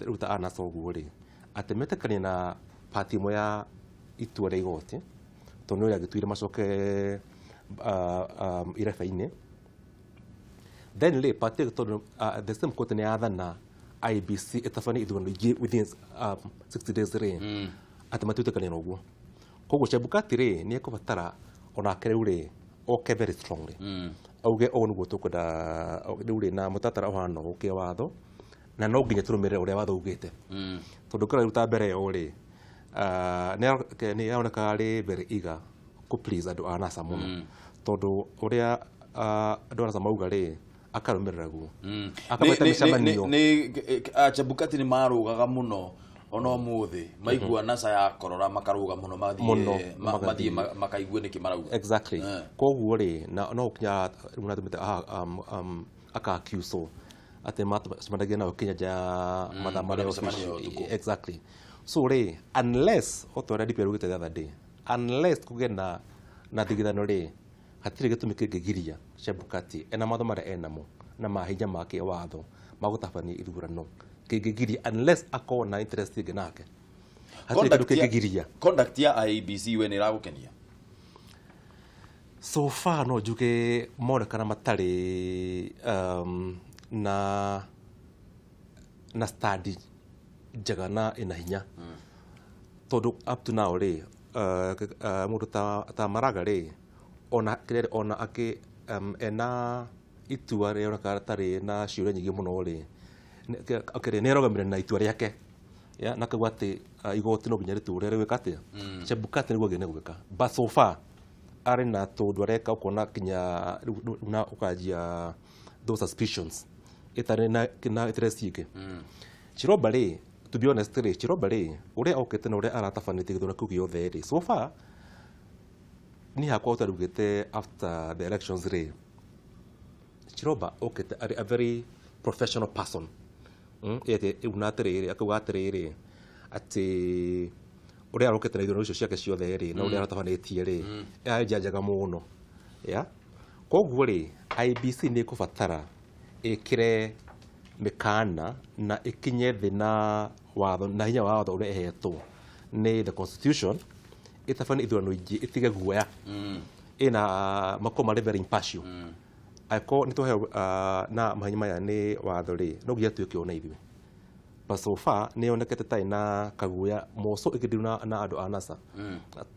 rĩu ta a NASA ũguo rĩ atĩ metĩkanie na party ĩmwe ya itua rĩa igoti tondũ nĩ ũrĩa agĩtuire macoke irebe-inĩ, then rĩ party tondũ the same court nĩ yathana IEBC ĩtabanie ithurano ingĩ within 60 days rĩ atĩ matuĩtĩkanie na ũguo. Koguo Chebukati rĩ nĩ ekũbatara onake rĩu rĩ oke very strongly auge ũũ nĩguo tũkwenda rĩu rĩ na mũtaratara ũhana ũũ kĩwatho na no nginya tũrũmĩrĩre ũrĩa watho ugĩte. Tondũ kĩrĩa rĩu ta mbere ĩyo rĩ nĩ aroneka arĩ very eager kũ please andũ a NASA mũno tondũ ũrĩa andũ a NASA mauga rĩ akarũmĩrĩra guo. Akameta mĩcemanio. Nĩ Chebukati nĩ marũgaga mũno ona ũmũthĩ maigua NASA ya korora makaruga mũno mathiĩ makaigue nĩkĩ marauga. Exactly. Koguo rĩ no kinya rĩu natũmĩte aka accuse atĩ macemanagia nao kinya nja ya mathaa marĩa. Exactly. So rĩ unless o ta ũrĩa DP araugĩte the other day, unless kũgĩe na thigithano rĩ hatirĩ gĩtũmi kĩngĩgiria Chebukati ena matho marĩa enamo na mahinya ma kĩwatho ma gũtabania ithurano kĩngĩgiria unless akorwo na interest ĩngĩ nake hatirĩ kĩndũ kĩngĩgiria. Conduct ya IEBC we nĩ ĩragũkenia? So far no njuge monekana matarĩ na study njega na ĩna hinya tondũ up to now rĩ mũndũ ta Maraga rĩ ona akĩ ena itua rĩoneka tarĩ na ciũria nyingĩ mũno rĩ nĩ arogamire na itua rĩake na akauga atĩ igoti no nginya rĩtũre rĩgwĩka atĩa Chebukati nĩguo agĩrĩire gwĩka, but so far arĩ na tũndũ areka ũkona kinya na ũkanjia those suspicions ĩtarĩ na interest ingĩ. Chiroba rĩ, to be honest rĩ, Chiroba rĩ ũrĩa okĩte na ũrĩa aratabanĩtie gĩthurano kĩu gĩothe rĩ so far niĩ hakwa ũtarugĩte after the elections rĩ Chiroba okĩte arĩ a very professional person. Ĩte na atĩrĩrĩ akauga atĩrĩrĩ atĩ ũrĩa arokĩte na ithurano icio ciake ciothe rĩ na ũrĩa aratabanĩtie rĩ yarĩ njĩra njega mũno ya koguo rĩ IEBC nĩ ĩkũbatara ĩkĩre mĩkana na ĩkinye thĩ na watho na hinya wa watho ũrĩa ĩhetwo nĩ the constitution ĩtabanie ithurano ingĩ ĩtige guoya ĩna makorwo marĩ very impartial angĩkorwo nĩ twaheo na mahinya maya nĩ watho rĩ no nginya tuĩke ũũ na ithuĩ but so far nĩ yonekete tarĩ na kaguoya moco ĩkĩndirwo na andũ a NASA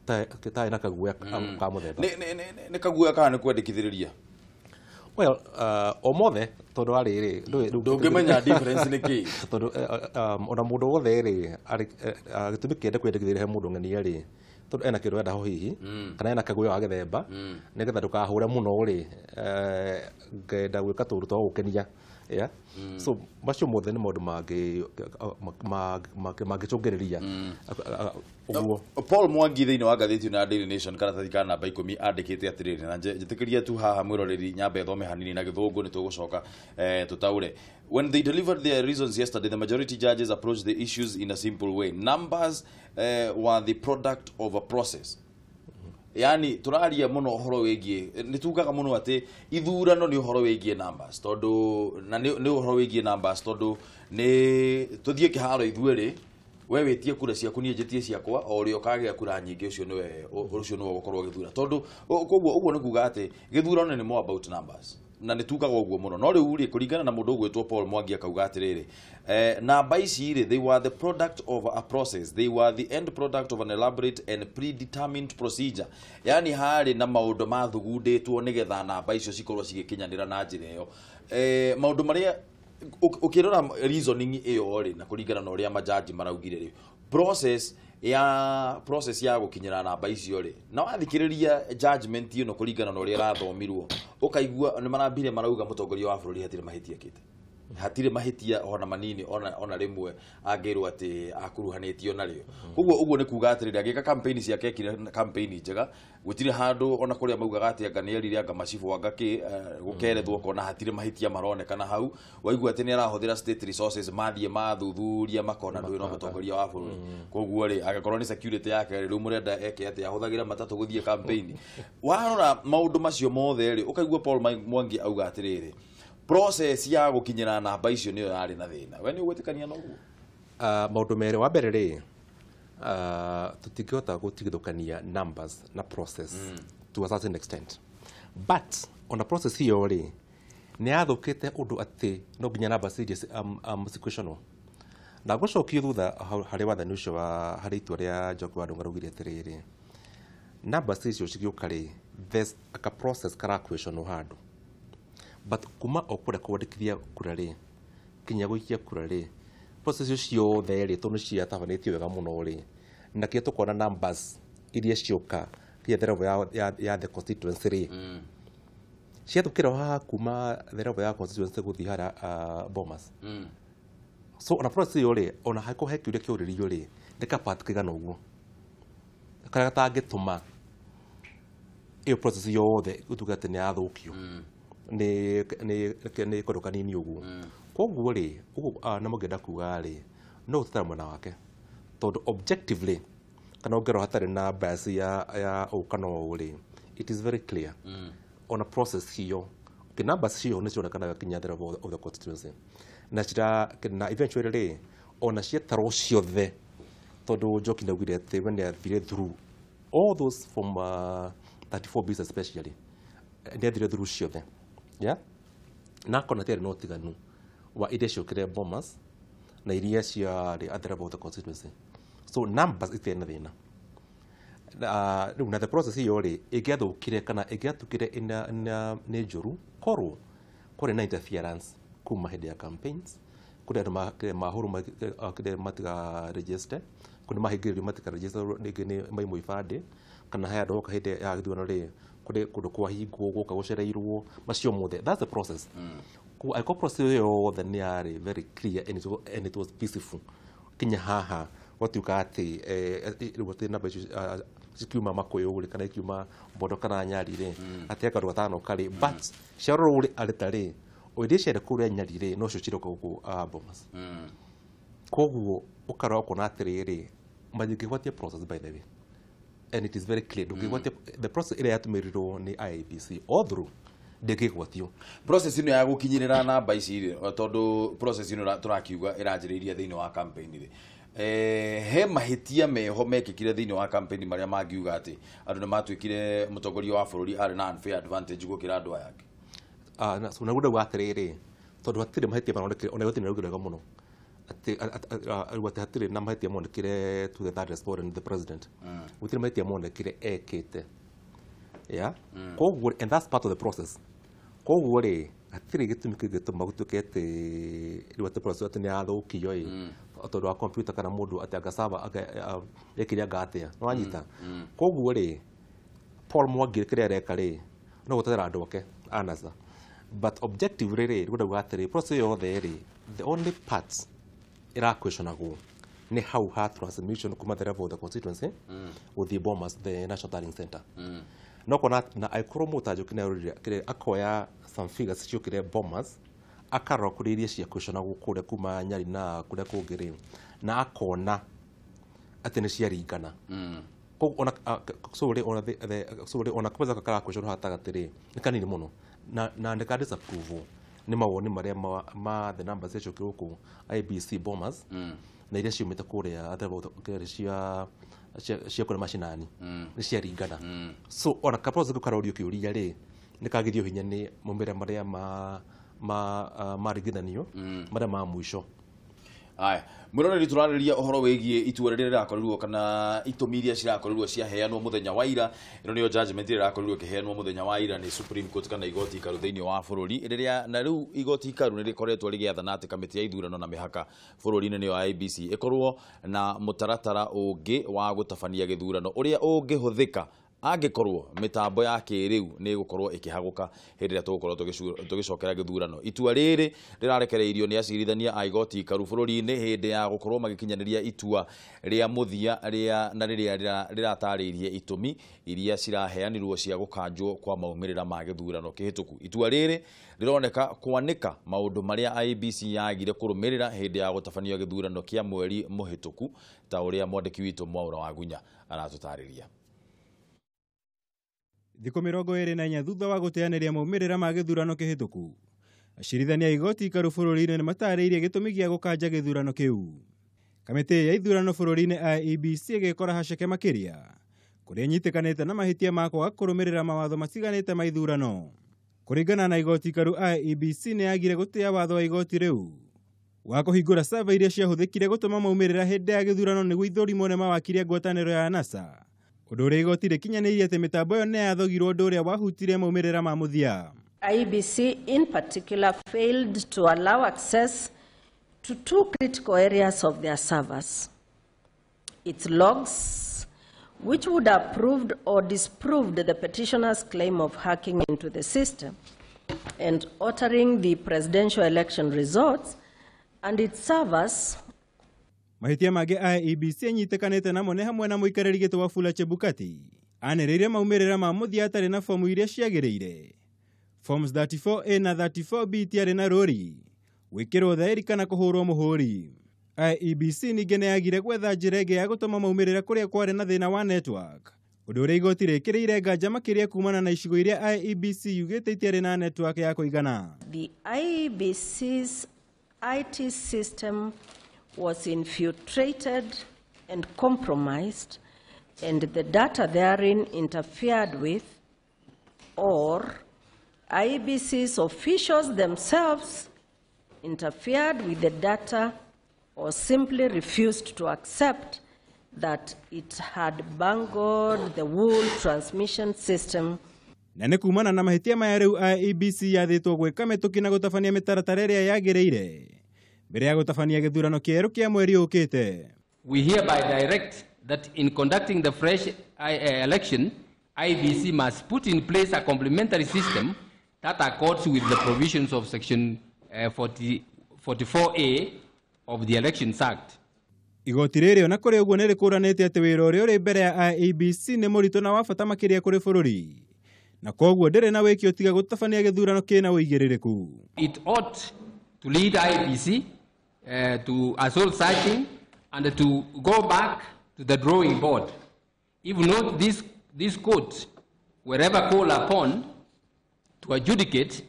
tarĩ na kaguoya ka mũthemba nĩ kaguoya kana nĩ kwendekithĩrĩria well o mothe tondũ wa rĩrĩ ndũngĩmenya difference nĩ kĩ tondũ ona mũndũ wothe rĩ gĩtũmi kĩende kwendekithĩrĩria he mũndũ ng'ania rĩ tondũ ena kĩndũ enda ho hihi kana ena kaguoya wa gĩthemba nĩgetha ndũkahũre mũno rĩ ngenda gwĩka tũũndũ twa gũkenia yeah so macio mothe nĩ maũndũ mangĩcũngĩrĩria ũguo Paul Mwangi thĩinĩ wa ngathĩti ya Daily Nation karatathi ka namba 10 andĩkĩte atĩrĩrĩ na njĩtĩkĩria tu haha mwĩroreri nyambe thome hanini na gĩthũngũ nĩ tũgũcoka tũtaũre. When they delivered their reasons yesterday, the majority judges approached the issues in a simple way. Numbers were the product of a process. Yani tũraria mũno ũhoro wĩgiĩ nĩ tugaga mũno atĩ ithurano nĩ ũhoro wĩgiĩ numbers tondũ na nĩ ũhoro wĩgiĩ numbers tondũ nĩ tũthiĩ kĩharo ithuerĩ we wĩtie kura ciaku niĩ njĩtie ciakwa o ũrĩa ũkagĩa kura nyingĩ ũcio nĩwe ũgũkorwo ũgĩthura tondũ koguo ũguo nĩ kuga atĩ gĩthurano nĩ more about numbers na nĩ tugaga ũguo mũno no rĩu rĩ kũringana na mũndũ ũgwĩtwo Paul Mwangi akauga atĩrĩrĩ namba ici rĩ they were the product of a process, they were the end product of an elaborate and predetermined procedure, yani harĩ na maũndũ mathugundĩtwo nĩgetha namba icio cikorwo cigĩkinyanĩra na njĩra ĩyo maũndũ marĩa ũkĩrora reasoning ĩyo rĩ na kũringana na ũrĩa majaji maraugire rĩ process ya gũkinyĩra namba icio rĩ na wathikĩrĩria judgment ĩno kũringana na ũrĩa ĩrathomirwo ũkaigua nĩ marambire marauga mũtongoria wa bũrũri hatirĩ mahĩtia ekĩte hatirĩ mahĩtia ona manini ona rĩmwe angĩrwo atĩ akuruhanĩtio narĩo koguo ũguo nĩ kuga atĩrĩrĩ agĩka campaign ciake ekire campaign njega gũtirĩ handũ ona kũrĩa maugaga atĩ anga nĩerire anga macibũ anga kĩ gũkerethwo kona hatirĩ mahĩtia maronekana hau waigua atĩ nĩarahũthĩra state resources mathiĩ mathuthuria makona ndũyũ no mũtongoria wa bũrũri koguo rĩ angĩkorwo nĩ security yake rĩ rĩu mũrenda eke atĩ ahũthagĩra matatũ gũthiĩ campaign warora maũndũ macio mothe rĩ ũkaigua Paul Mwangi auga atĩrĩrĩ process ya gũkinyĩra namba icio nĩyo yarĩ na thĩna we nĩ ũgwĩtĩkania na ũguo maũndũ merĩ wa mbere rĩ tũtingĩhota gũtigithũkania numbers na process to a certain extent but ona process ĩyo rĩ nĩ yathũkĩte ũndũ atĩ no nginya numbers iria ciquestionwo na ngũcokia thutha harĩ wathani ũcio wa harĩ itua rĩa Njoki wa Ndung'u araugire atĩrĩrĩ numbers icio cigĩũka rĩ there's a process karaquestionwo handũ but kuma o kũrĩa kwandĩkithia kura rĩ kinya gũikia kura rĩ process icio ciothe rĩ tondũ ciatabanĩtio wega mũno rĩ na kĩrĩa tũkona numbers iria cioka kinya the level ya the constituency rĩ ciathũkĩra haha kuma the level ya constituency gũthiĩ harĩa Bomas so ona process ĩyo rĩ ona hangĩkorwo he kĩũria kĩũrĩrio rĩ nĩ ka part kaigana ũguo karĩa gatangĩtũma ĩyo process yothe gũtuĩka atĩ nĩ yathũkio nĩ kũndũ kanini ũguo koguo rĩ ũguo na mũngĩenda kuga rĩ no gũtetera mwena wake tondũ objectively kana ũngĩrora hatarĩ na bias ya ũũ kana ũũ rĩ it is very clear ona process hiyo okay, numbers hiyo nĩ cionekanaga kinya the level of the constituency na cira na eventually rĩ ona cietarwo ciothe tondũ Njoki nĩaugire atĩ we nĩathire through all those from 34 Bs especially nĩathire through ciothe yeah na akona tiarĩ na ũtiganu wa iria ciokire Bomas na iria ciarĩ at the level of the constituency so numbers itirĩ na thĩna rĩu na the process ĩyo rĩ ĩngĩathũkire kana ĩngĩatukire nĩ njũru korwo kwarĩ na interference kuma hĩndĩ ya campaigns kũrĩ andũ mahũrwo matiga register kũrĩ mahingĩrĩrio matiga register rĩngĩ nĩ maimwo ibandĩ kana he andũ oka hĩndĩ ya gĩthurano rĩ kũrĩ kũndũ kwahingwo gũka gũcereirwo macio mothe that's the process koguo angĩkorwo process ĩyo yothe nĩ yarĩ very clear and it was peaceful kinya haha gwatuĩka atĩ rĩu atĩ namba icio cikiuma Makũyũ rĩ kana ikiuma Mbondo kana Nyali rĩ atĩ kaũndũ gatano karĩ but ciarorwo rĩ arĩ ta rĩ o iria ciarĩ kũrĩa Nyali rĩ nocio ciroka gũkũ Bomas koguo Ũkarora ũkona atĩrĩrĩ, mangĩgwatia process, by the way, and it is very clear, ndũngĩgwatia the process ĩrĩa yatũmĩrirwo nĩ IEBC all through, ndĩngĩgwatio. Process ĩno ya gũkinyĩrĩra namba ici rĩ, tondũ process ĩno tũrakiuga ĩranjĩrĩirie thĩinĩ wa campaign rĩ, he mahĩtia meho mekĩkire thĩinĩ wa campaign marĩa mangiuga atĩ andũ nĩ matuĩkire mũtongoria wa bũrũri arĩ na unfair advantage gũkĩra andũ aya angĩ? Na so naguo ndauga atĩrĩrĩ, tondũ hatirĩ mahĩtia maronekire, ona igoti nĩ raugire wega mũno atĩ atĩ hatirĩ na mahĩtia monekire to the third respondent, the president. Gũtirĩ mahĩtia monekire ekĩte, yeah. Koguo, and that's part of the process. Koguo rĩ, hatirĩ gĩtũmi kĩngĩtũma gũtuĩke atĩ rĩu atĩ process atĩ nĩ yathũkio ĩ tondũ wa computer kana mũndũ atĩ anga server anga ekire anga atĩa, nĩ wanyita? Koguo rĩ, Paul Mwangi kĩrĩa areka rĩ, no gũtetera andũ ake anasa, but objectively rĩ, rĩu ndauga atĩrĩ, process yothe rĩ, the only parts ĩraquestionagwo nĩ hau ha transmission kuma the level of the constituency gũthiĩ Bomas, the national tallying center. No kona na angĩkorwo mũtanjũki nĩ kĩrĩa akoya some figures ciokire Bomas, akarora kũrĩ iria cia questionagwo kũrĩa kuma Nyari na kũrĩa kũngĩ rĩ, na akona atĩ nĩ ciaringana. Koguo ona so rĩ, ona so rĩ, ona kwanza kakara question gatagatĩ rĩ, nĩ kanini mũno na nĩ ka disapprove nĩ mawoni marĩa ma the numbers ciacokirwo kũ IEBC Bomas na iria ciumĩte kũrĩa kĩrĩa cia kũrĩa macinani nĩ ciaringana. So ona ka process kau karorio kĩũria rĩ, nĩ kagithio hinya nĩ maumĩrĩra marĩa ma maringithanio marĩa ma mũico. Aya, mwĩroreri, tũrarĩria ũhoro wĩgiĩ itua rĩrĩa rĩrakorirwo kana itũmi iria cirakorirwo ciaheanwo mũthenya wa ira. Ĩno nĩyo judgment ĩrĩa ĩrakorirwo ĩkĩheanwo mũthenya wa ira nĩ Supreme Court kana igoti ikaru thĩinĩ wa bũrũri, rĩrĩa na rĩu igoti ikaru nĩ rĩkoretwo rĩgĩathana atĩ kamĩtĩ ya ithurano na mĩhaka bũrũri-inĩ, nĩyo IEBC, ĩkorwo na mũtaratara ũngĩ wa gũtabania gĩthurano ũrĩa ũngĩhũthĩka angĩkorwo mĩtambo ya kĩrĩu nĩ ĩgũkorwo ĩkĩhagũka hĩndĩ ĩrĩa tũgũkorwo tũgĩcokera gĩthurano. Itua rĩrĩ rĩrarekereirio nĩ acirithania a igoti ikaru bũrũri-inĩ hĩndĩ ya gũkorwo magĩkinyanĩria itua rĩa mũthia rĩa na rĩrĩa rĩratarĩirie itũmi iria ciraheanirwo cia gũkanjwo kwa maumĩrĩra ma gĩthurano kĩhĩtũku. Itua rĩrĩ rĩroneka kwanĩka maũndũ marĩa IEBC yagire kũrũmĩrĩra hĩndĩ ya gũtabania gĩthurano kĩa mweri mũhĩtũku, ta ũrĩa mwandĩki witũ Mwaura Wagunya aratũtarĩria. Thikũ 24 thutha wa gũteanĩria maumĩrĩra ma gĩthurano kĩhĩtũku, acirithania a igoti ikaru bũrũri-inĩ nĩ matarĩirie gĩtũmi gĩa gũkanja gĩthurano kĩu. Kamĩtĩ ya ithurano bũrũri-inĩ IEBC ĩgĩkora haceke makĩria kũrĩa ĩnyitĩkanĩte na mahĩtia ma kwaga kũrũmĩrĩra mawatho matiganĩte ma ithurano. Kũringana na igoti ikaru, IEBC nĩ yagire gũtĩa watho wa igoti rĩu wa kũhingũra server iria ciahũthĩkire gũtũma maumĩrĩra hĩndĩ ya gĩthurano nĩguo ithũrimwo nĩ mawakiri a ngwatanĩro ya NASA, ũndũ ũrĩa igoti rĩkinyanĩirie atĩ mĩtambo ĩyo nĩ yathogirwo, ũndũ ũrĩa wahutirie maumĩrĩra ma mũthia. IEBC in particular failed to allow access to two critical areas of their servers: its logs, which would have proved or disproved the petitioner's claim of hacking into the system and altering the presidential election results, and its servers. Mahĩtia mangĩ IEBC ĩnyitĩkanĩte namo nĩ hamwe na mũikarĩri gĩtĩ Wafula Chebukati anĩrĩire maumĩrĩra ma mũthia atarĩ na fomu iria ciagĩrĩire. Forms 34A na 34B itiarĩ na rũri, gwĩkĩrwo thaĩri kana kũhũrwo mũhũri. IEBC ningĩ nĩ yagire gwetha njĩra ĩngĩ ya gũtũma maumĩrĩra kũrĩa kwarĩ na thĩna wa network, ũndũ ũrĩa igoti rĩkĩrĩire nganja makĩria kumana na icigo iria IEBC yugĩte itiarĩ na network ya kũigana. The IEBC's IT system was infiltrated and compromised, and the data therein interfered with, or IEBC's officials themselves interfered with the data or simply refused to accept that it had bungled the wool transmission system. Na nĩ kumana na mahĩtia maya rĩu IEBC yathĩtwo gwĩka mĩtũkĩ na gũtabania mĩtaratara ĩrĩa yagĩrĩire mbere ya gũtabania gĩthurano kĩerũ kĩa mweri ũkĩte. We hereby direct that in conducting the fresh election, IEBC must put in place a complementary system that accords with the provisions of Section 44A of the Elections Act. Igoti rĩrĩ ona kũrĩ ũguo nĩ rĩkũranĩte atĩ wĩra ũrĩa ũrĩ mbere ya IEBC nĩ mũritũ na wa bata makĩria kũrĩ bũrũri, na koguo ndĩrĩ na wĩki ũtiga gũtabania gĩthurano kĩna ũigĩrĩrĩku. It ought to lead IEBC to a soul searching and to go back to the drawing board. If not, this court, wherever called upon to adjudicate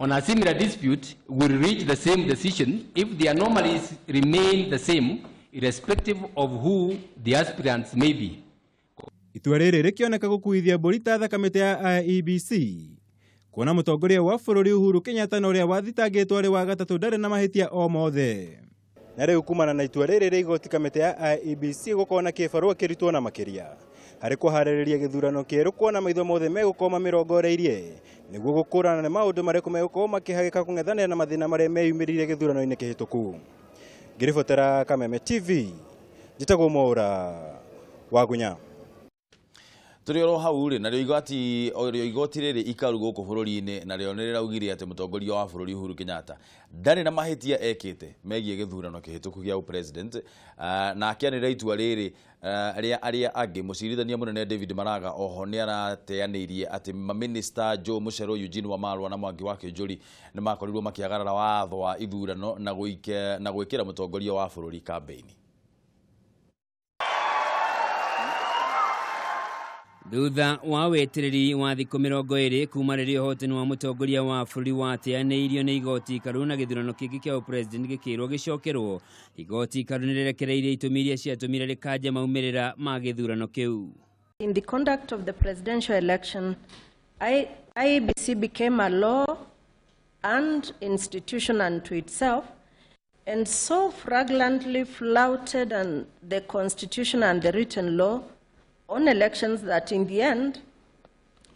on a similar dispute, will reach the same decision if the anomalies remain the same, irrespective of who the aspirants may be. Itua rĩrĩ rĩkĩoneka gũkuithia mbũri ta thakame ya IEBC kuona mũtongoria wa bũrũri Uhuru Kenyatta na ũrĩa wathitangĩtwo arĩ wa gatatũ ndarĩ na mahĩtia o mothe. Na rĩu kumana na itua rĩrĩ rĩa igoti kamĩtĩ ya IEBC gũkorwo na kĩbarũa kĩritũ na makĩria harĩ kũharĩrĩria gĩthurano kĩerũ kuona maitho mothe megũkorwo mamĩrongoreirie nĩguo gũkũrana nĩ maũndũ marĩkũ megũkorwo makĩhagĩka kũng'ethanĩra na mathĩna marĩa meyumĩrire gĩthurano-inĩ kĩhĩtũku. Ngĩribotera Kameme TV, njĩtagwo Mwaura Wagunya. Tũrĩ oro hau rĩ, narĩo igoti o igoti rĩrĩ ikaru gũkũ bũrũri-inĩ narĩo nĩ rĩraugire atĩ mũtongoria wa bũrũri Uhuru Kenyatta ndarĩ na mahĩtia ekĩte megiĩ gĩthurano kĩhĩtũku gĩa president, na akĩanĩrĩra itua rĩrĩ rĩa arĩa angĩ. Mũcirithania mũnene David Maraga oho nĩ arateanĩirie atĩ mamĩnĩsta Joe Mucheru, Eugene Wamalwa na Mwangi wa Kĩnjũri nĩ makorirwo makĩagarara watho wa ithurano na gwĩkĩra mũtongoria wa bũrũri kambĩini. Thutha wa wetereri wa thikũ 20 kuma rĩrĩa ũhotani wa mũtongoria wa bũrũri wateanĩirio nĩ igoti ikaru na gĩthurano kĩngĩ kĩa ũpresident gĩkĩrwo gĩcokerwo, igoti ikaru nĩrĩrekereirie itũmi iria ciatũmire rĩkanje maumĩrĩra ma gĩthurano kĩu. In the conduct of the presidential election, IEBC became a law and institution unto itself, and so flagrantly flouted and the constitution and the written law on elections that in the end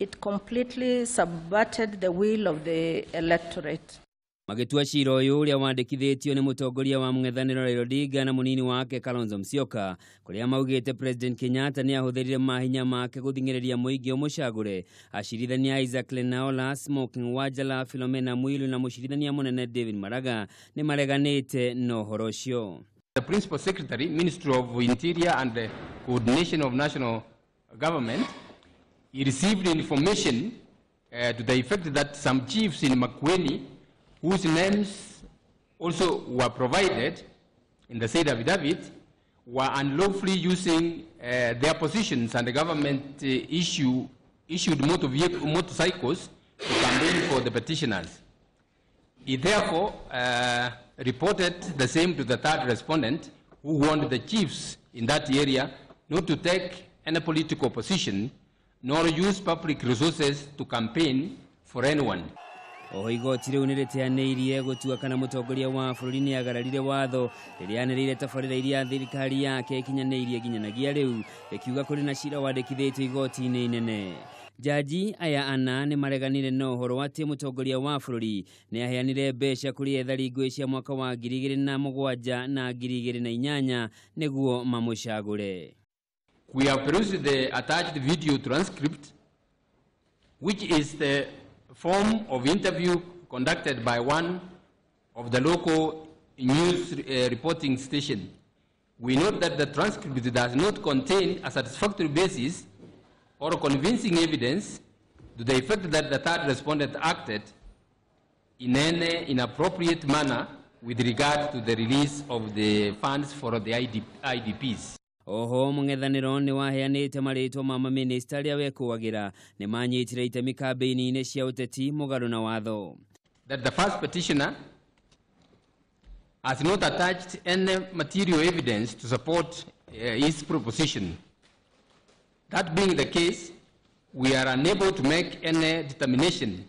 it completely subverted the will of the electorate. Magĩtua cira ũyũ ũrĩa wandĩkithĩtio nĩ mũtongoria wa mũng'ethanĩro Raila Odinga na mũnini wake Kalonzo Musyoka, kũrĩa maugĩte President Kenyatta nĩ ahũthĩrire mahinya make gũthing'ĩrĩria mũingĩ ũmũcagũre. Acirithania Isaac Lenaola, Smoking Wanjala, Philomena Mwilu na mũcirithania mũnene David Maraga nĩ mareganĩte na ũhoro ũcio. The Principal Secretary, Ministry of Interior and the Coordination of National Government, he received information to the effect that some chiefs in Makueni, whose names also were provided in the said affidavit, were unlawfully using their positions and the government issued motorcycles to campaign for the petitioners. He therefore reported the same to the third respondent, who warned the chiefs in that area not to take any political position nor use public resources to campaign for anyone. Oho igoti rĩu nĩrĩteanĩirie gũtua kana mũtongoria wa bũrũri nĩagararire watho rĩrĩa anĩrĩire tabarĩra iria thirikari yake ĩkinyanĩirie nginyanagia rĩu, rĩkiuga kũrĩ na cira wandĩkithĩtio igoti-inĩ inene. Jaji aya ana nĩ mareganire na ũhoro atĩ mũtongoria wa bũrũri nĩ aheanire mbeca kũrĩ ethari ngũĩ cia mwaka wa 2007 na 2008 nĩguo mamũcagũre. We have perused the attached video transcript, which is the form of interview conducted by one of the local news reporting station. We note that the transcript does not contain a satisfactory basis or convincing evidence to the effect that the third respondent acted in any inappropriate manner with regard to the release of the funds for the IDPs. Oho mũng'ethanĩro nĩ waheanĩte marĩtwa ma mamĩnĩsta arĩa wekũagĩra nĩ manyitire itemi kambĩini-inĩ cia ũteti mũgarũ na watho. That the first petitioner has not attached any material evidence to support his proposition. That being the case, we are unable to make any determination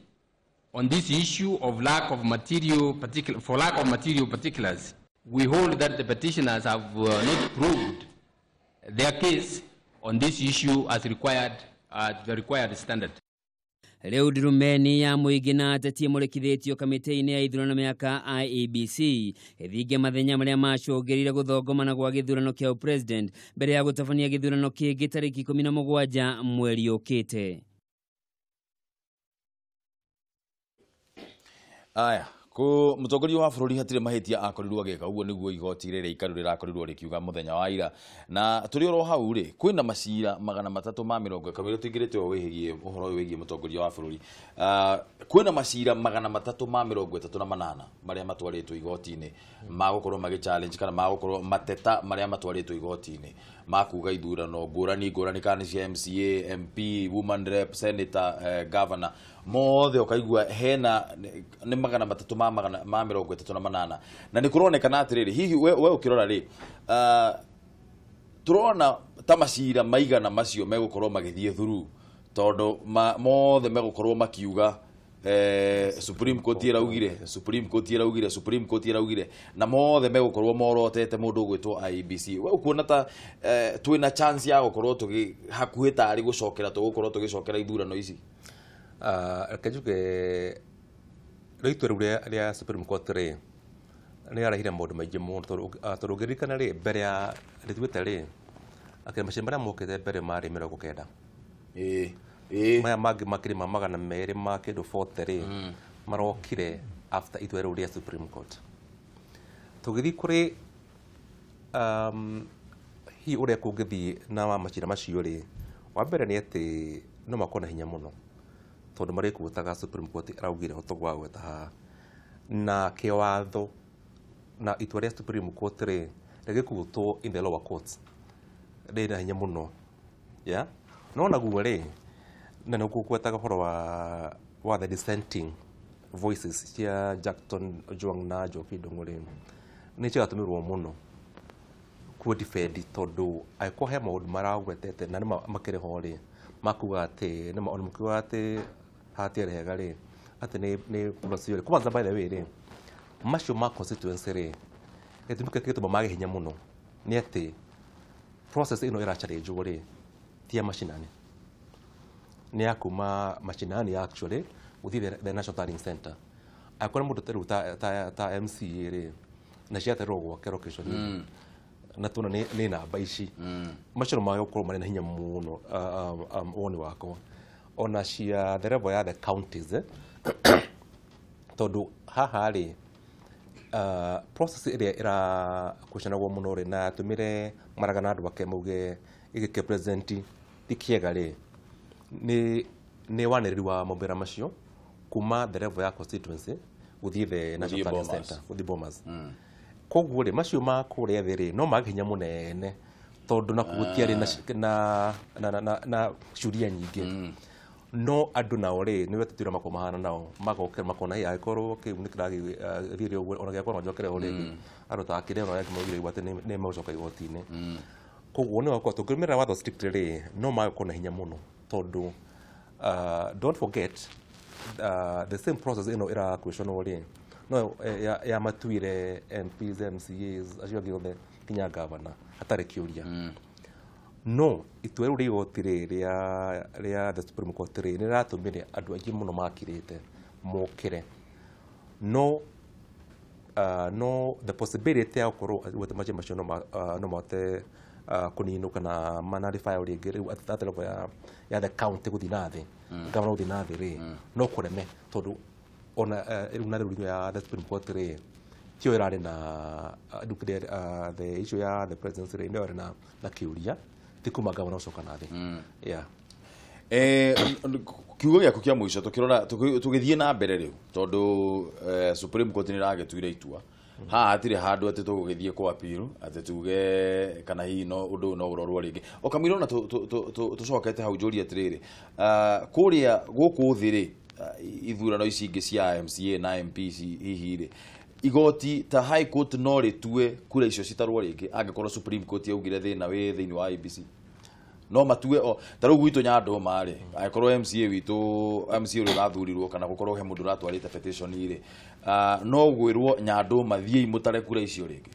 on this issue of lack of material for lack of material particulars. We hold that the petitioners have not proved their case on this issue as required, the required standard. Rĩu ndurumeni ya mũingĩ na ateti ĩmũrĩkithĩtio kamĩtĩ-inĩ ya ithurano mĩaka IEBC ĩthinge mathenya marĩa macũngĩrĩire gũthongomana gwa gĩthurano kĩa president mbere ya gũtabania gĩthurano kĩngĩ tarĩki 17 mweri ũkĩte. Aya, Ko mutongoria wa bũrũri hatirĩ mahĩtia akorirwo agĩka ũguo nĩguo igoti rĩrĩa ikaru rĩrakorirwo rĩkiuga mũthenya wa ira na tũrĩ oro hau rĩ kwĩna macira 340 kamũira tũingĩrĩte o wĩgiĩ ũhoro ũyũ wĩgiĩ mũtongoria wa bũrũri kwĩna macira 338 marĩa matwarĩtwo igoti-inĩ magũkorwo magĩ challenge kana magũkorwo mateta marĩa matwarĩtwo igoti-inĩ makuga ithurano ngũrani ngũrani kana nĩ cia MCA, MP, woman rep, senator, governor mothe ũkaigua hena nĩ 338 na nĩ kũronekana atĩrĩrĩ hihi we ũkĩrora rĩ tũrona ta macira maigana macio megũkorwo magĩthiĩ through tondũ mothe megũkorwo makiuga Supreme Court ĩraugire Supreme Court ĩraugire Supreme Court ĩraugire na mothe megũkorwo morotete mũndũ ũgwĩtwo IEBC we ũkuona ta twĩna chance ya gũkorwo tũgĩ hakuhĩ tarĩ gũcokera tũgũkorwo tũgĩcokera ithurano ici reke njuge rĩu itua rĩu rĩa Supreme Court rĩ nĩ yarehire maũndũ maingĩ mũno tondũ ũngĩririkana rĩ mbere ya rĩtuĩte rĩ akĩrĩ maciira marĩa mokĩte mbere marĩ 90 maya mangĩ makĩrĩ ma 200 ma kĩndũ 40 rĩ marokire after itua rĩu rĩa Supreme Court tũgĩthiĩ kũrĩ hihi ũrĩa kũngĩthiĩ na macira macio rĩ wa mbere nĩ atĩ no makorwo na hinya mũno tondũ marĩkuotaga Supreme Court ĩraugire hoto wa gweta haha na kĩwatho na itua rĩa Supreme Court rĩ rĩgĩkuotwo in the lower courts rĩna hinya mũno yeah no naguo rĩ na nĩ ũgwetaga ũhoro wa the dissenting voices cia Jackton Ojwang na Njoki Ndung'u rĩ nĩ cigatũmĩrwo mũno kuo defend tondũ angĩkorwo he maũndũ maragwetete na nĩ makĩrĩ ho rĩ makuga atĩ nĩ ona mũkiuga atĩ hatiarĩ hega rĩ atĩ nĩ macio rĩ kwanza by the way rĩ macio ma constituency rĩ gĩtũmi kĩrĩa gĩtũma mage hinya mũno nĩ atĩ process ĩno ĩra-challenge-wo rĩ ti ya macinani nĩ ya kuma macinani actually gũthiĩ the National Tallying Center angĩkorwo mũndũ ta rĩu ta MCA rĩ na ciaterwo gwake location na tuona nĩ namba ici macio no mage gũkorwo marĩ na hinya mũno woni wakwa ona cia the level ya the counties tondũ haha rĩ process ĩrĩa ĩra-questionagwo mũno rĩ na yatũmire Maraga na andũ ake mauge gĩkĩ president ti kĩega rĩ nĩ wanĩrĩri wa maumĩrĩra macio kuma the level ya constituency gũthiĩ the National Tallying Center gũthiĩ Bomas koguo rĩ macio ma kũrĩa thĩ rĩ no mage hinya mũnene tondũ nakuo gũtiarĩ na ciũria nyingĩ no andũ nao rĩ nĩ wetĩtĩra makorwo mahana nao magokera makona hĩ angĩkorwo kĩu nĩ kĩragĩthiĩ ũguo ona gĩakorwo no njokere ho rĩngĩ andũ ta akĩrĩ ona angĩ maugire atĩ nĩ megũcoka igoti-inĩ koguo nĩ wakorwo tũngĩrũmĩrĩra watho strictly rĩ no mage gũkorwo na hinya mũno tondũ don't forget the same process ĩno ĩra-questionwo rĩ no ya matuire MPs, MCAs acio angĩ othe nginya governor hatarĩ kĩũria no itua rĩu rĩa igoti rĩ rĩa the Supreme Court rĩ nĩ rĩratũmire andũ aingĩ mũno makirĩte mokĩre no the possibility ya gũkorwo macio macio no mahote kũninwo kana manarify rĩngĩ rĩu at the level ya the county gũthiĩ na thĩ governor gũthiĩ na thĩ rĩ no kũreme tondũ ona rĩu na rĩu ya the Supreme Court rĩ tio ĩrarĩ na the issue ya the presidency rĩ nĩyo ĩrĩ na kĩũria ti kuma governor ũcoka na thĩ yeah kiugo gĩaku kĩa mũico tũkĩrora tũgĩthiĩ na mbere rĩu tondũ Supreme Court nĩ ĩragĩtuire itua haha hatirĩ handũ atĩ tũgũgĩthiĩ kwa appeal atĩ tuge kana hihi no ũndũ no ũrorwo rĩngĩ o kamũira ona tũcokete hau njũrie atĩrĩrĩ kũrĩa gũkũ thĩ rĩ ithurano ici ingĩ cia MCA na MP hihi rĩ igoti ta High Court no rĩtue kura icio citarwo rĩngĩ angĩkorwo Supreme Court yaugire thĩna wĩ thĩinĩ wa IEBC no matue o ta rĩu gwitũ Nyandũma rĩ angĩkorwo MCA witũ MCA ũrĩa ũrathurirwo kana gũkorwo he mũndũ ũratwarĩte petition rĩ no gwĩrwo Nyandũma thiĩi mũtare kura icio rĩngĩ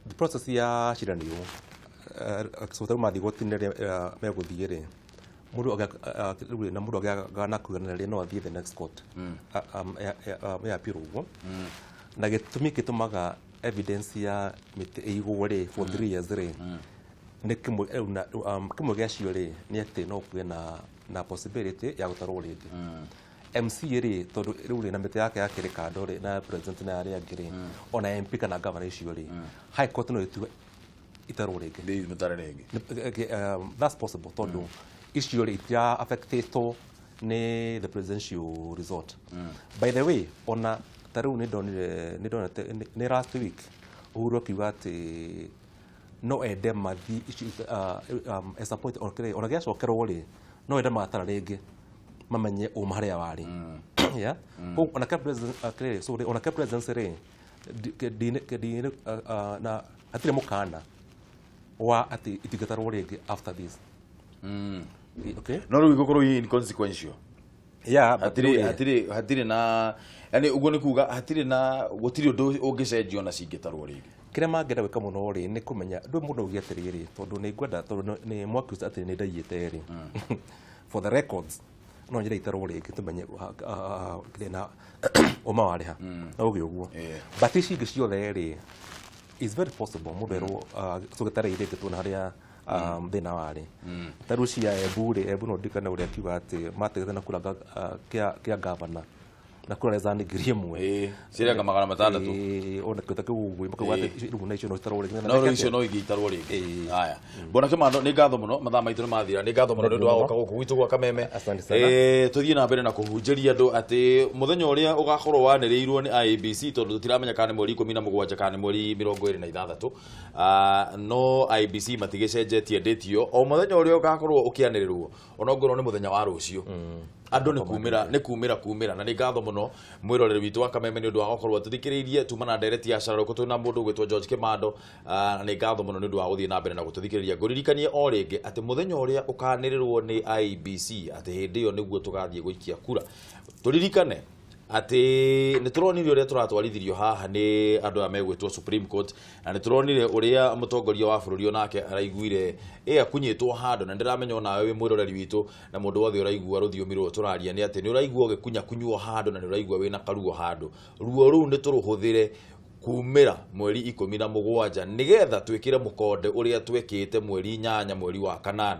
the process ya cira nĩ ũũ so tarĩu mathiĩ igoti-inĩ rĩrĩa megũthiĩ rĩ mũndũ na mũndũ angĩaga na kũiganĩra rĩ no athiĩ the next court ya appeal ũguo na gĩtũmi gĩtũmaga evidence ya mĩtĩ ĩigwo rĩ for 3 years rĩ nĩ kĩmwe gĩacio rĩ nĩ atĩ no kũgĩe na possibility ya gũtarwo rĩngĩ MCA rĩ tondũ rĩu rĩ na mĩtĩ yake yakĩrĩ kando rĩ na president na arĩa angĩ rĩ ona MP kana governor icio rĩ High Court no ĩtue itarwo rĩngĩ. Mĩtare rĩngĩ. That's possible tondũ icio rĩ itira affectĩtwo nĩ the presidential result. By the way, ona ta rĩu nĩ ndonire nĩ last week Uhuru akiuga atĩ no ende mathi as a point ona gĩacokerwo rĩ no ende matara rĩngĩ mamenye ũma harĩa warĩ. Yeah. Ona ke president sorry ona ke presidency rĩ na hatirĩ mũkana wa atĩ itingĩtarwo rĩngĩ after this. Okay. No rĩu igũkorwo inconsequential. Yeah, hatirĩ na yani ũguo nĩ kuga hatirĩ na gũtirĩ ũndũ ũngĩcenjio na cingĩtarwo rĩngĩ. Kĩrĩa mangĩenda gwĩka mũno rĩ nĩ kũmenya ndũ mũndũ auge atĩrĩrĩ tondũ nĩ ngwenda tondũ nĩ mwakiuga atĩ nĩ ndaiyĩte rĩ for the records no nyende itarwo rĩngĩ tũmenye kĩrĩa na ũma warĩ ha no ũgĩ ũguo but ici ingĩ ciothe rĩ is very possible mũndũ erwo tũgĩtare rĩngĩ tuona harĩa thĩna warĩ ta rĩu cia Embu rĩ Embu no ndikane ũrĩa akiuga atĩ mategete na kura kĩa governor na kura za 1,000 cirenga 600 ona kĩta kĩu makauga atĩ rĩu na icio no itarwo rĩngĩ no rĩu icio no ingĩitarwo rĩngĩ. Haya Bwana Kĩmando nĩ ngatho mũno mathaa maitũ nĩ mathira nĩ ngatho mũno nĩ ũndũ wa gũka gũkũ gwitũ gwa Kameme. Tũthiĩ na mbere na kũhunjĩria andũ atĩ mũthenya ũrĩa ũgakorwo wanĩrĩirwo nĩ IEBC tondũ tũtiramenya kana nĩ mweri 17 kana nĩ mweri 26 no IEBC matigĩcenjetie date ĩyo o mũthenya ũrĩa ũgakorwo ũkĩanĩrĩrwo onongorwo nĩ mũthenya wa rũciũ andũ nĩ kumĩra na nĩ ngatho mũno mwĩroreri witũ wa Kameme nĩ ũndũ wa gũkorwo tũthikĩrĩirie tuma na ndereti ya Cararũkũ twĩ na mũndũ ũgwĩtwo George Kĩmando na nĩ ngatho mũno nĩ ũndũ wa gũthiĩ na mbere na gũtũthikĩrĩria. Ngũririkanie o rĩngĩ atĩ mũthenya ũrĩa ũkanĩrĩrwo nĩ IEBC atĩ hĩndĩ ĩyo nĩguo tũgathiĩ gũikia kura. Tũririkane atĩ nĩ tũronire ũrĩa tũratwarithirio haha nĩ andũ aya megwĩtwo Supreme Court na nĩ tũronire ũrĩa mũtongoria wa bũrũri onake araiguire akunyĩtwo handũ na ndĩramenya onawe wĩ mwĩroreri witũ na mũndũ wothe ũraigua rũthiomi rũrũ tũraria nĩ atĩ nĩ ũraigua ũgĩkunyakunywo handũ na nĩ ũraigua wĩna karuo handũ. Ruo rũu nĩ tũrũhũthĩre kumĩra mweri 17 nĩgetha twĩkĩre mũkonde ũrĩa twekĩte mweri 8 mweri wa 8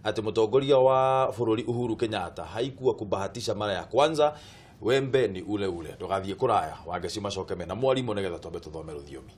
atĩ mũtongoria wa bũrũri Uhuru Kenyatta haikuwa kubahatisha mara ya kwanza wembe ni ule ule. Ndũgathiĩ kũraya Wangeci macoke mena mwarimũ nĩgetha twambe tũthome rũthiomi.